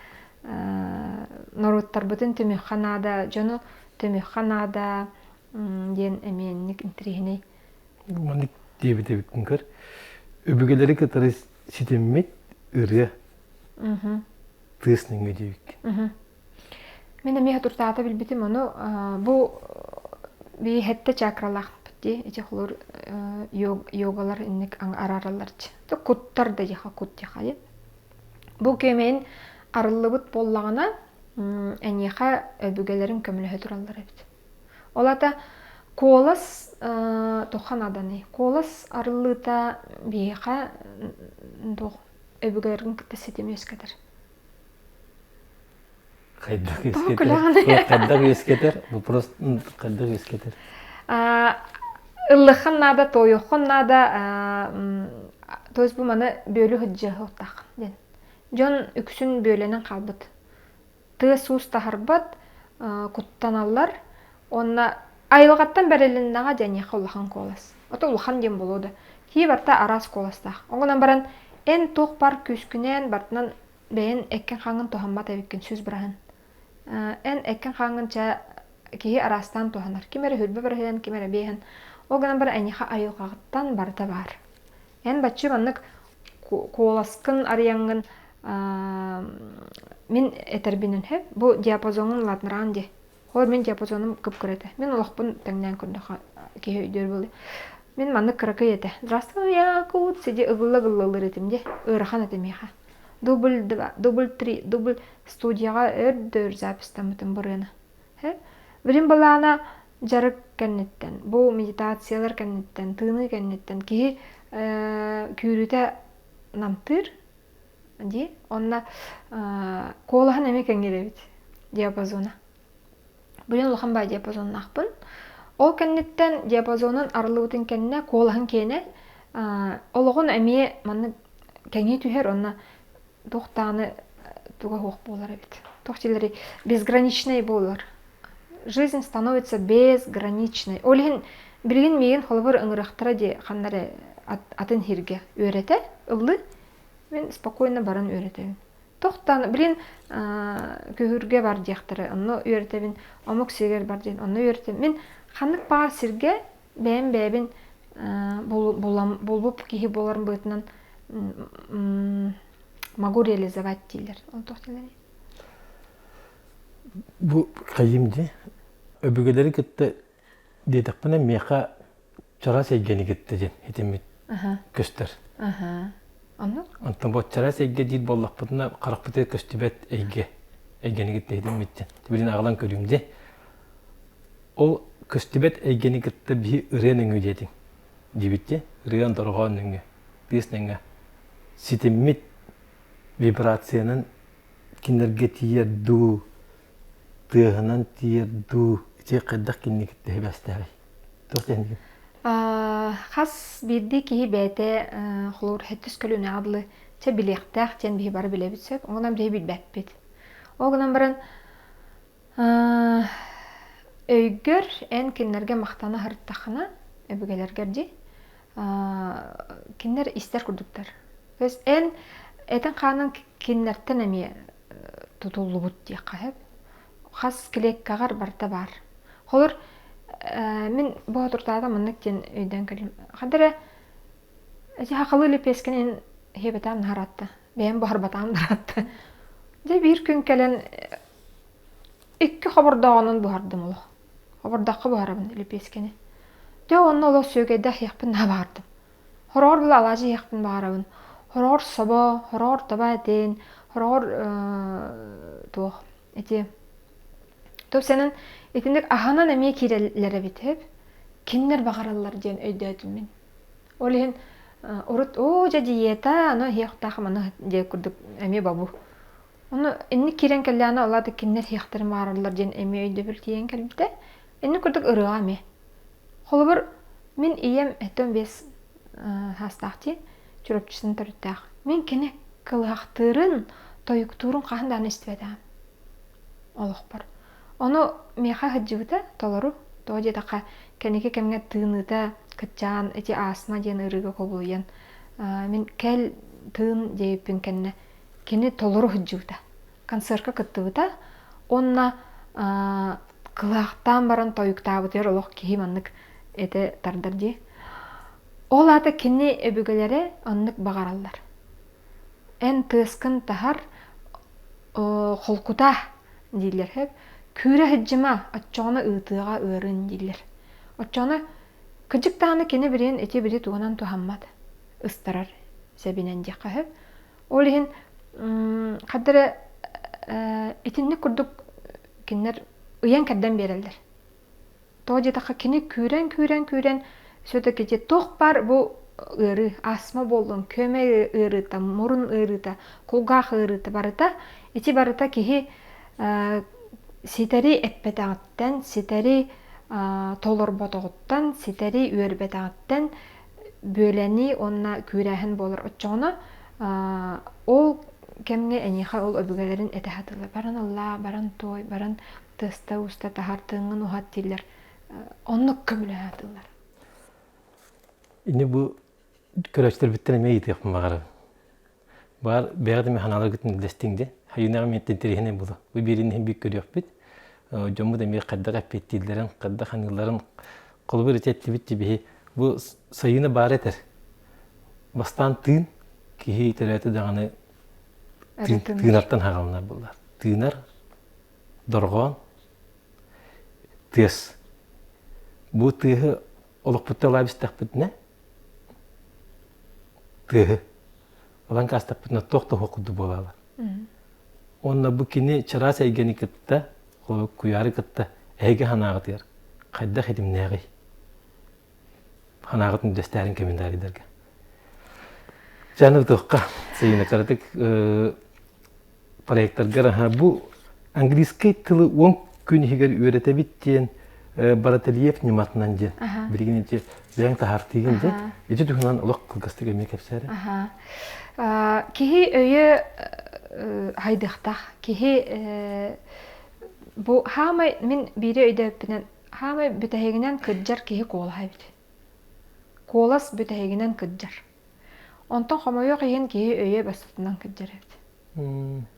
A: Норуоттарбытын түмүөххэ наада, дьону түмүөххэ наада диэн эмиэ инник интэриэһинэй.
B: Маннык диэбит эбиккин көр. Өбүгэлэри кытары ситиммит ырыа тыас нөҥүө диэбиккин.
A: Мин эмиэ туртаата билбитим ону бу биһэтте чакралаахпыт дии ити холур йогалар инник арааралларчы куттар да диэхэ кут диэхэ Бу күөмэйин арыллыбыт буоллаҕына, эйиэхэ өбүгэлэриҥ көмөлөһө тураллар эбит. Ол аата куолас туохха нааданый? Куолас арыллыыта биһиэхэ туох өбүгэлэргин кытта ситим үөскэтэр.
B: Хайдах үөскэтэр? Хайдах үөскэтэр? Вопрос хайдах үөскэтэр?
A: Ыллыххын наада, туойуоххун наада, то есть бу маны бүөлү сылдьыахтаах диэн. Дьон үксүн бүөлэнэн хаалбыт. Тыас-уус таһарбат, куттаналлар. Уонна айылҕаттан бэрилиннэҕэ диэниэхэ улахан куолас. Ото улахан диэн буолуо да. Кии барыта араас куоластаах. Онон баран эн туох бар күүскүнэн бартынан бэйэн эккин-хааҥҥын туһаммат эбиккин 100%. Эн эккин-хааҥҥын чэ киһи араастаан туһанар. Ким эрэ хүрбэ бырыһыан, ким эрэ биэһэн. Ол гынан баран эйиэхэ айылҕаҕыттан барыта баар. Эн баччы маннык куоласкын арыйаҥҥын мин этэрбинэн сөп бу диапазоҥун улаатыннараҕын дии. Холобур, мин диапазоным кып-кыра этэ. Мин олохпун тэҥнээн көрдөххө киһи өйдүүр буолуо. Мин маннык кыракый этэ. Здравствуй, Якут, сиди ыгылла-ыгылла этим дии. Ыарахан этэ миэхэ. Дубль два, дубль три, дубль студияҕа өр да өр записьтаммытым бырыаны. Билим былаана дьарык кэнниттэн, бу медитациялар кэнниттэн, тыыныы кэнниттэн киһи күүрүүтэ намтыыр дии. Онно куолаһын эмиэ кэҥиир эбит диапазона. Билин улахан баай диапазоннаахпын. Ол кэнниттэн диапазонун арыллыбытын кэннэ куолаһын киэнэ олоҕун эмиэ маннык кэҥии түһэр уонна туох даҕаны туга суох буолар эбит. Туох дииллэрий безграничный буолар. Жизнь становится безграничной. Ол иһин билигин миигин холобур ыҥырыахтара дии ханна эрэ атын сиргэ үөрэтэ ыллыы. Мин спокойно баран үөрэтэбин. Тохтоон, блин, күһүргэ бар диэхтэрэ, онно үөрэтэбин, омук сиригэр бар диэн, онно үөрэтэбин. Мин ханнык баар сиргэ бэйэм бэйэбин булбуп киһи буоларым быһыытынан могу реализовать дииллэр. Ол туох дииллэрий?
B: Бу хайым дии. Өбүгэлэри кытта диэтэхпинэ миэхэ чараас эйгэни кытта диэн итиммит көстөр.
A: Оннук?
B: Онтон бу чараас эйгэ диир буоллахпытына харахпытыгар көстүбэт эйгэ эйгэни кытта итиммит диэн. Билин аҕалан көрүүм дии. Ол көстүбэт эйгэни кытта биһи ырыа нөҥүө диэтиҥ диэбит дии. Ырыан дорҕоон нөҥүө, тыас нөҥүө. Ситиммит вибрациянан кинилэргэ тиийэр дуу, тыаһынан тиийэр дуу, ити хайдах кинини кытта сибээстээҕий? Туох диэххиний?
A: Хас биирдии киһи бэйэтэ холобур сэттис көлүөнэҕэ дылы чэ билиэхтээх диэн биһи бары билэбит сөп. Ол гынан биһи билбэппит. Ол гынан баран Өйгөр эн кинилэргэ махтана сырыттаххына, өбүгэлэргэр дии, кинилэр истэр курдуктар. То есть эн этиҥ-хааныҥ кинилэртэн эмиэ тутуллубут диэххэ сөп. Хас клеткаҕар барыта баар. Холобур, мин боотуртаата маннык диэн өйдөөн кэллим. Ханна эрэ ити хахалы лэпиэскэнин иһибэтэҕим наһаратта. Бэйэм буһарбатаҕым наһаратта. Дьэ биир күн кэлэн икки хобордооҕунан буһардым олох. Хобордооххо буһарабын лэпиэскэни. Дьэ онно олох сүөгэйдээх иһиэхпин наһаа баҕардым. Хороҕор били алаадьы иһиэхпин баҕарабын. Хороҕор собо, хороҕор таба этин, хороҕор туох ити Тупсанан итинник аһынан эмиэ киирэллэр эбит сөп. Кинилэр баҕараллар диэн өйдөөтүм мин. Ол иһин урут оо дьэ диета, ону иһиэхтээх маны диэ курдук эмиэ бобу. Ону инник киирэн кэллэҕинэ ол аата кинилэр иһиэхтэрин баҕараллар диэн эмиэ өйдөбүл тиийэн кэлбитэ. Инник курдук ырыаҕа эмиэ. Холобур, мин ийэм 75 саастаах дии, Чурапчытын төрүттээх. Мин кини кылыһахтыырын, тойуктуурун хаһан даҕаны истибэтэҕим олохпор. Ону миэхэ сылдьыбыта толору. Тоҕо диэтэххэ, кэнники кэмҥэ тыыныыта кыччаан ити астма диэн ыарыыга кубулуйан, мин кэл тыын диэбиппин кэннэ кини толору сылдьыбыта. Концерка кыттыбыта уонна кылаахтаан баран тойуктаабытыгар олох киһи маннык этэ тардар дии. Ол аата кини өбүгэлэрэ оннук баҕараллар. Эн тыаскын таһар холкутаа дииллэр сөп. Күүрэ сылдьыма, оччоҕуна ыытыаҕа ыарын дииллэр. Оччоҕуна кыдьык даҕаны кини билигин ити били тугунан туһаммат, ыстарар сэбинэн диэххэ сөп. Ол иһин ханна эрэ итинник курдук кинилэр ыйан-кэрдэн биэрэллэр. Тоҕо диэтэххэ, кини күүрэн-күүрэн-күүрэн все-таки ити туох баар бу ыарыы, астма буоллун, күөмэй ыарыыта, мурун ыарыыта, кулгаах ыарыыта барыта, ити барыта киһи ситэри эппэтэҕиттэн, ситэри толорботоҕуттан, ситэри үөрбэтэҕиттэн бүөлэнии уонна күүрээһин буолар. Оччоҕуна ол кэмҥэ эйиэхэ ол өбүгэлэрин этэ сатыыллар. Баран ыллаа, баран туой, баран тыаста-ууста таһар, тыыҥҥын уһат дииллэр. Оннук көмөлөһө сатыыллар.
B: Ини бу көрөөччүлэрбиттэн эмиэ ыйытыахпын баҕарабын. Баар бэйэҕит эмиэ ханааларгытын үллэстиҥ дии. Хайынаҕа эмиэ интэриэһинэй буолуо. Бу биэриини иһин биир көрүөхпүт. Дьоммут эмиэ хайдах эппиэттииллэрин, хайдах ханыылларын холобур ити эттибит биһи бу сайыны баара этэр. Бастаан тыын киһи төрөөтө даҕаны тыынартан хаҕаланар буоллар. Тыынар, дорҕоон, тыас. Бу тыаһы олохпуттан ылаа истэхпитинэ тыаһы ылан каастахпытына туох да суох курдук буолаалар. Уонна бу кини чараас эйгэни кытта, куйаары кытта эһиги санааҕытыгар хайдах этимнээҕий? Санааҕытын үллэстээрин комментарийдарга. Дьэ, туохха Сайына кыратык проекторгар аха бу английскай тылы 10 күн иһигэр үөрэтэбит диэн Барательев ньыматынан диэн билигин ити бэйэҥ таһаартыыгын диэн ити туһунан олох кылгастык эмиэ кэпсээрэ.
A: Киһи өйө хайдыахтаах. Киһи бу хаамай мин биири өйдөөппүнэн хаамай бүтэһигинэн кырдьар киһи куолаһа эбит. Куолас бүтэһигинэн кырдьар. Онтон хомойуох иһин киһи өйө бастатынан кырдьар эбит.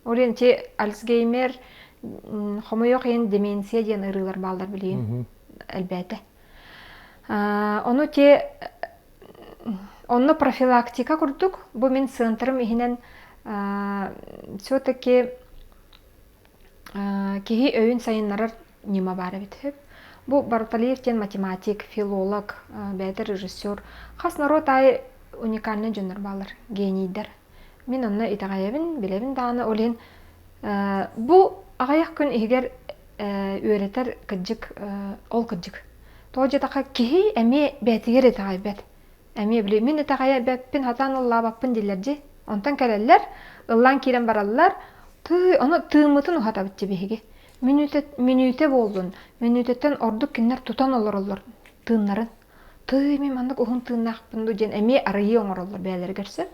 A: Ол иһин ити Альцгеймер, хомойуох иһин деменция диэн ыарыылар бааллар билигин элбээтэ. Ону те онно профилактика курдук бу мин центрым иһинэн все-таки киһи өйүн сайыннарар ньыма баар эбит. Бу Бартолиев диэн математик, филолог, бэйэтэ режиссер. Хас норуот аайы уникальнай дьоннор бааллар, генийдэр. Мин онно итэҕэйэбин, билэбин даҕаны, ол иһин бу аҕыйах күн иһигэр үөрэтэр кырдьык, ол кырдьык. Тоҕо диэтэххэ, киһи эмиэ бэйэтигэр итэҕэйбэт. Эмиэ били мин итэҕэйбэппин, сатаан ыллаабаппын дииллэр дии. Онтон кэлэллэр, ыллаан киирэн бараллар, тыы, ону тыыммытын уһатабыт дии биһиги. Мүнүүтэ, мүнүүтэ буоллун, мүнүүтэттэн ордук кинилэр тутан олороллор тыыннарын. Тыый, мин маннык уһун тыыннаахпын дуу диэн эмиэ арыйыы оҥороллор бэйэлэригэр сөп.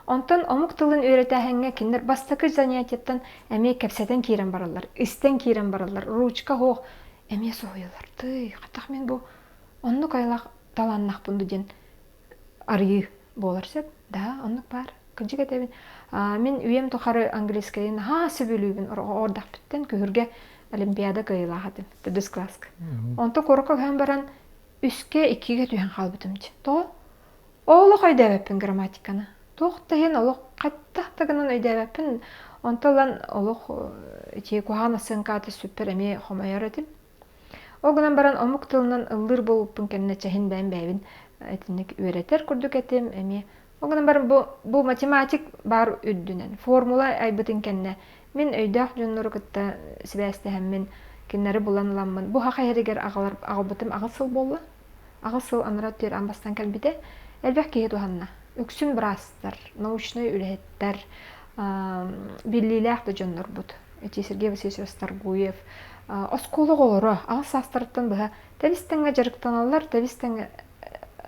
A: Онтон омук тылын үөрэтээһиҥҥэ кинилэр бастакы занятиеттан эмиэ кэпсэтэн киирэн бараллар, истэн киирэн бараллар, ручка суох эмиэ соһуйаллар. Тыый, хатах мин бу оннук айылаах талааннаахпын дуу диэн арыйыы буолар сөп. Да, оннук баар. Кырдьык этэбин. Мин үйэм тухары английскайы наһаа сөбүлүүбүн. Ордахпыттан күһүргэ. Олимпиада кыайыылаах этим төрдүс кылааска. Онтон куоракка көһөн баран үскэ, иккигэ түһэн хаалбытым дии. Тоҕо? Олох өйдөөбөппүн грамматиканы. Туох да иһин олох хайдах да гынан өйдөөбөппүн. Онтон ылан олох ити куһаҕан ассыаҥкаата сүппэр эмиэ хомойор этим. Ол гынан баран омук тылынан ыллыыр буолбуппун кэннэ чэһин бэйэм бэйэбин итинник үөрэтэр курдук этим эмиэ. Ол гынан баран бу, бу математик баар үрдүнэн формула айбытын кэннэ мин өйдөөх дьоннору кытта сибээстэһэммин кинилэри булан ыламмын бу саха иһэригэр аҕалар аҕалбытым аҕыс сыл буолла. Аҕыс сыл анараа өттүгэр аан бастаан кэлбитэ. Элбэх киһи туһанна. Үксүн быраастар, научнай үлэһиттэр, биллиилээх да дьоннорбут. Ити Сергей Васильевич Расторгуев, оскуола оҕолоро аҕыс саастарыттан быһа тэбис-тэҥҥэ дьарыктаналлар, тэбис-тэҥҥэ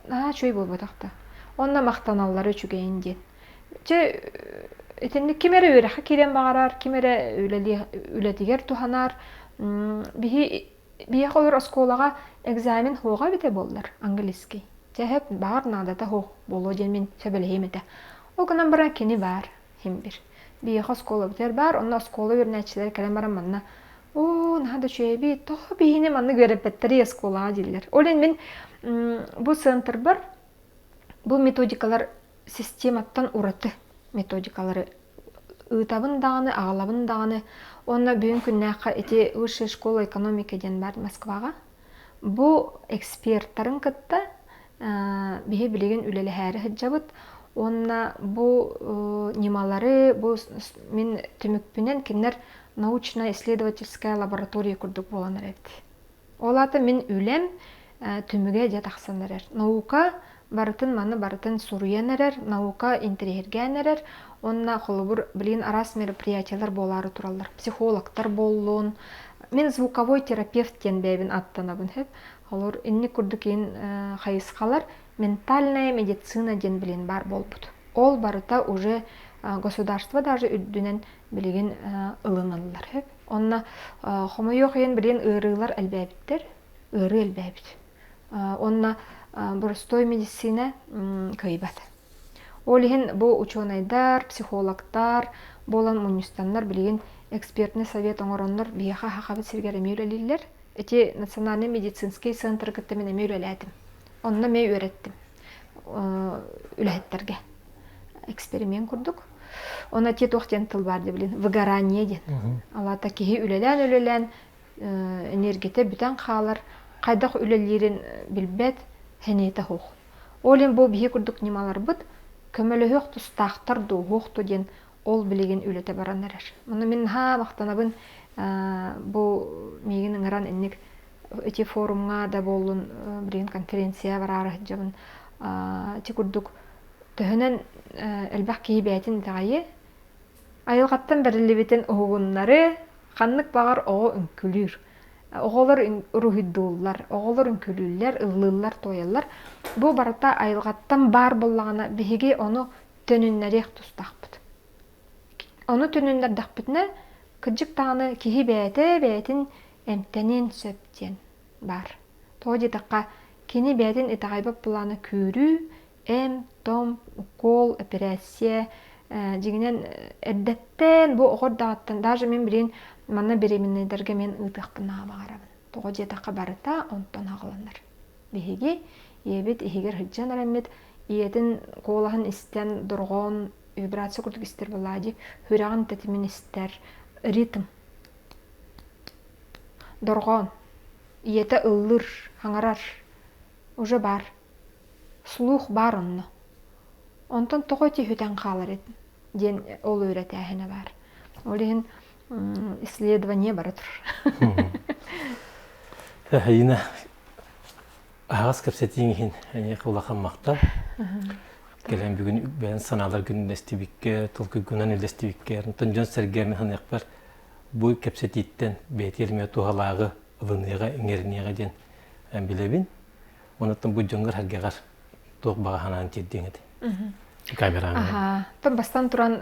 A: наһаа үчүгэй буолбатах да. Онно махтаналлара үчүгэйин диэн. Чэ, итинник ким эрэ үөрэххэ киириэн баҕарар, ким эрэ үлэтигэр туһанар. Биһи биһиэхэ олор оскуолаҕа экзамен суоҕа эбитэ буоллар английский. Чэ, сөп, баҕар наадата суох буолуо диэн мин сөбүлэһиэм этэ. Ол гынан баран кини баар син бир. Биһиэхэ оскуолабытыгар баар, онно оскуола үөрэнээччилэрэ кэлэн баран манна оо, наһаа да үчүгэйбит, тоҕо биһини маннык үөрэппэттэрий оскуолаҕа дииллэр. Ол иһин мин бу центрбар бу методикалар систематтан ураты методикалары ыытабын даҕаны, аҕалабын даҕаны. Уонна бүгүн күннээххэ ити Высшая школа экономики диэн баар Москваҕа. Бу экспертарын кытта биһи билигин үлэлэһээри сылдьабыт. Уонна бу ньымалары, бу мин түмүкпүнэн кинилэр научно-исследовательская лаборатория курдук буолан эрэр эбит. Ол аата мин үлэм түмүгэ дьэ тахсан эрэр. Наука барытын маны барытын суруйан эрэр, наука интэриэһиргээн эрэр. Уонна холобур, билигин араас мероприятиелар буолаары тураллар. Психологтар буоллун. Мин звуковой терапевт диэн бэйэбин аттанабын сөп. Холобур, инник курдук иин хайысхалар ментальная медицина диэн билин баар буолбут. Ол барыта уже государство даже үрдүнэн билигин ылыныллар сөп. Онно хомойуох иһин билигин ыарыылар элбээбиттэр, ыарыы элбээбит. Онно боростуой медицина кыайбат. Ол иһин бу учуонайдар, психологтар буолан мунньустаннар билигин экспертный совет оҥороннор биһиэхэ Сахабыт сиригэр эмиэ үлэлииллэр. Ити национальный медицинский центры кытта мин эмиэ үлэлээтим. Онно эмиэ үөрэттим үлэһиттэргэ. Эксперимент курдук. Онно те туох диэн тыл баар билин выгорание диэн. Алата киһи үлэлээн-үлэлээн энергията бүтэн хаалар, хайдах үлэлиирин билбэт, сэниэтэ суох. Ол иһин бу биһи курдук ньымаларбыт көмөлөһүөх тустаахтар дуу, суох дуу диэн ол билигин үлэтэ баран эрэр. Ону мин наһаа махтанабын бу миигин ыҥыран инник ити форумҥа да буоллун билигин конференция бараары сылдьабын ити курдук төһөнөн элбэх киһи бэйэтин итэҕэйиэ айылҕаттан бэриллибитин уһугуннары ханнык баҕар оҕо үҥкүлүүр оҕолор уруһуйдууллар оҕолор үҥкүлүүллэр ыллыыллар туойаллар бу барыта айылҕаттан баар буоллаҕына биһиги ону төнүннэриэх тустаахпыт ону төнүннэрдэхпитинэ кырдьык даҕаны киһи бэйэтэ бэйэтин эмтэниэн сөп диэн баар тоҕо диэтэххэ кини бэйэтин итэҕэйбэт былаана күүрүү эм-том, укол, эпэрээссийэ дьиҥинэн эрдэттэн бу оҕо эрдэҕиттэн даже мин билигин манна беременнайдарга мин ыытыахпын наһаа баҕарабын. Тоҕо диэтэххэ барыта онтон аҕаланар. Биһиги ийэбит иһигэр сылдьан эрэммит ийэтин куолаһын истэн дорҕоон вибрация курдук истэр буоллаҕа дии сүрэҕин тэтимин истэр ритм дорҕоон ийэтэ ыллыыр хаҥарар уже баар Слух баар онно. Онтон тоҕо ити сүтэн хаалар этин диэн ол үөрэтээһинэ баар. Ол иһин исследование бара турар.
B: Айына аһаҕас кэпсэтииҥ иһин эйиэхэ улахан махтал. Кэлэн бүгүн бэйэн санааларгын үллэстибиккэ, толкуйгунан үллэстибиккэ, онтон дьон-сэргэ ханыахпар бу кэпсэтииттэн бэйэтигэр эмиэ туһалааҕы ылыныаҕа, иҥэриниэҕэ диэн билэбин. Онуттан бу дьоҥҥор сэргэҕэр туох баҕа санаан тиэрдиэҥ этэ? Камераҕа.
A: Аһаа. Тон бастан туран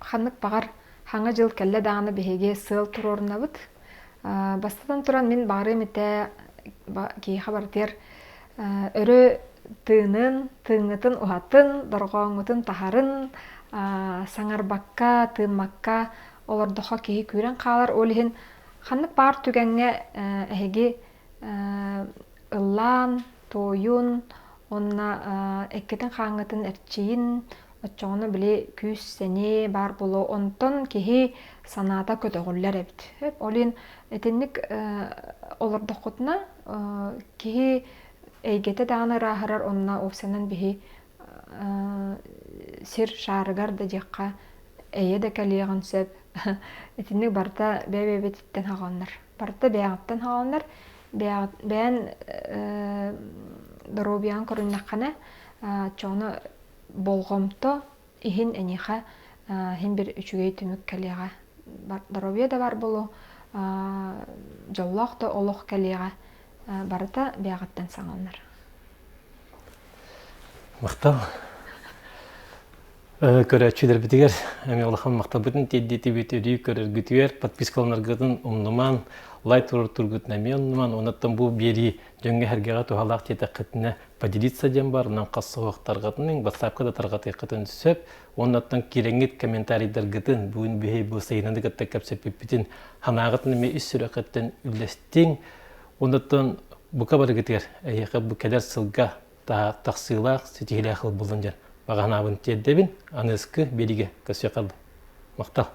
A: ханнык баҕар хаҥа дьыл кэллэ даҕаны биһиги сыал туруорунабыт. Бастатан туран мин баҕарыам этэ киһиэхэ барытыгар өрө тыынын, тыыҥҥытын уһатын, дорҕооҥҥутун таһарын, саҥарбакка, тыыммакка олордоххо киһи күүрэн хаалар. Ол иһин Ханнык баар түгэҥҥэ эһиги ыллаан, туойун уонна эккитин-хааҥҥытын эрчийин, оччоҕуна били күүс-сэниэ баар буолуо. Онтон киһи санаата көтөҕүллэр эбит. Ол иһин итинник олордоххутуна киһи эйгэтэ даҕаны ырааһырар онно уопсайынан биһи сир шаарыгар да диэххэ эйэ да кэлиэҕин сөп. Итинник барыта бэйэ-бэйэбититтэн хаҕаланар. Барыта бэйэҕиттэн хаҕаланар. Бэйэн доруобуйаҕын көрүннэххинэ, оччоҕуна болҕомто иһин эйиэхэ иһин бир үчүгэй түмүк кэлиэҕэ. Доруобуйа да бар буолуо, дьоллоох да олох кэлиэҕэ. Барыта бэйэҕиттэн саҥаланар.
B: Махтал. Көрөөччүлэрбитигэр эмиэ улахан махталбытын тиэрдиэтибит өрүү көрөргүтүгэр, подпискаланаргытын умнумаан, лайк туруортургутун эмиэ умнумаан, онон бу биэрии дьоҥҥо-сэргэҕэ туһалаах диэтэххитинэ поделиться диэн баар, онон хас соһуохтаргытын, ватсапка да тарҕатыаххытын сөп. Уоннаттан киирэҥҥит комментарийдаргытын, бүгүн биһи бу сайынаны кытта кэпсэппиппитин санааҕытын эмиэ ис сүрэххиттэн үллэстиҥ. Оннуттан бука барыгытыгар эһиэхэ бу кэлэр сылга тахсыылаах, ситиһиилээх ыл буллун диэн баҕа санаабын тиэрдэбин. Аныгыскы биэриигэ көрсүөххэ Махтал.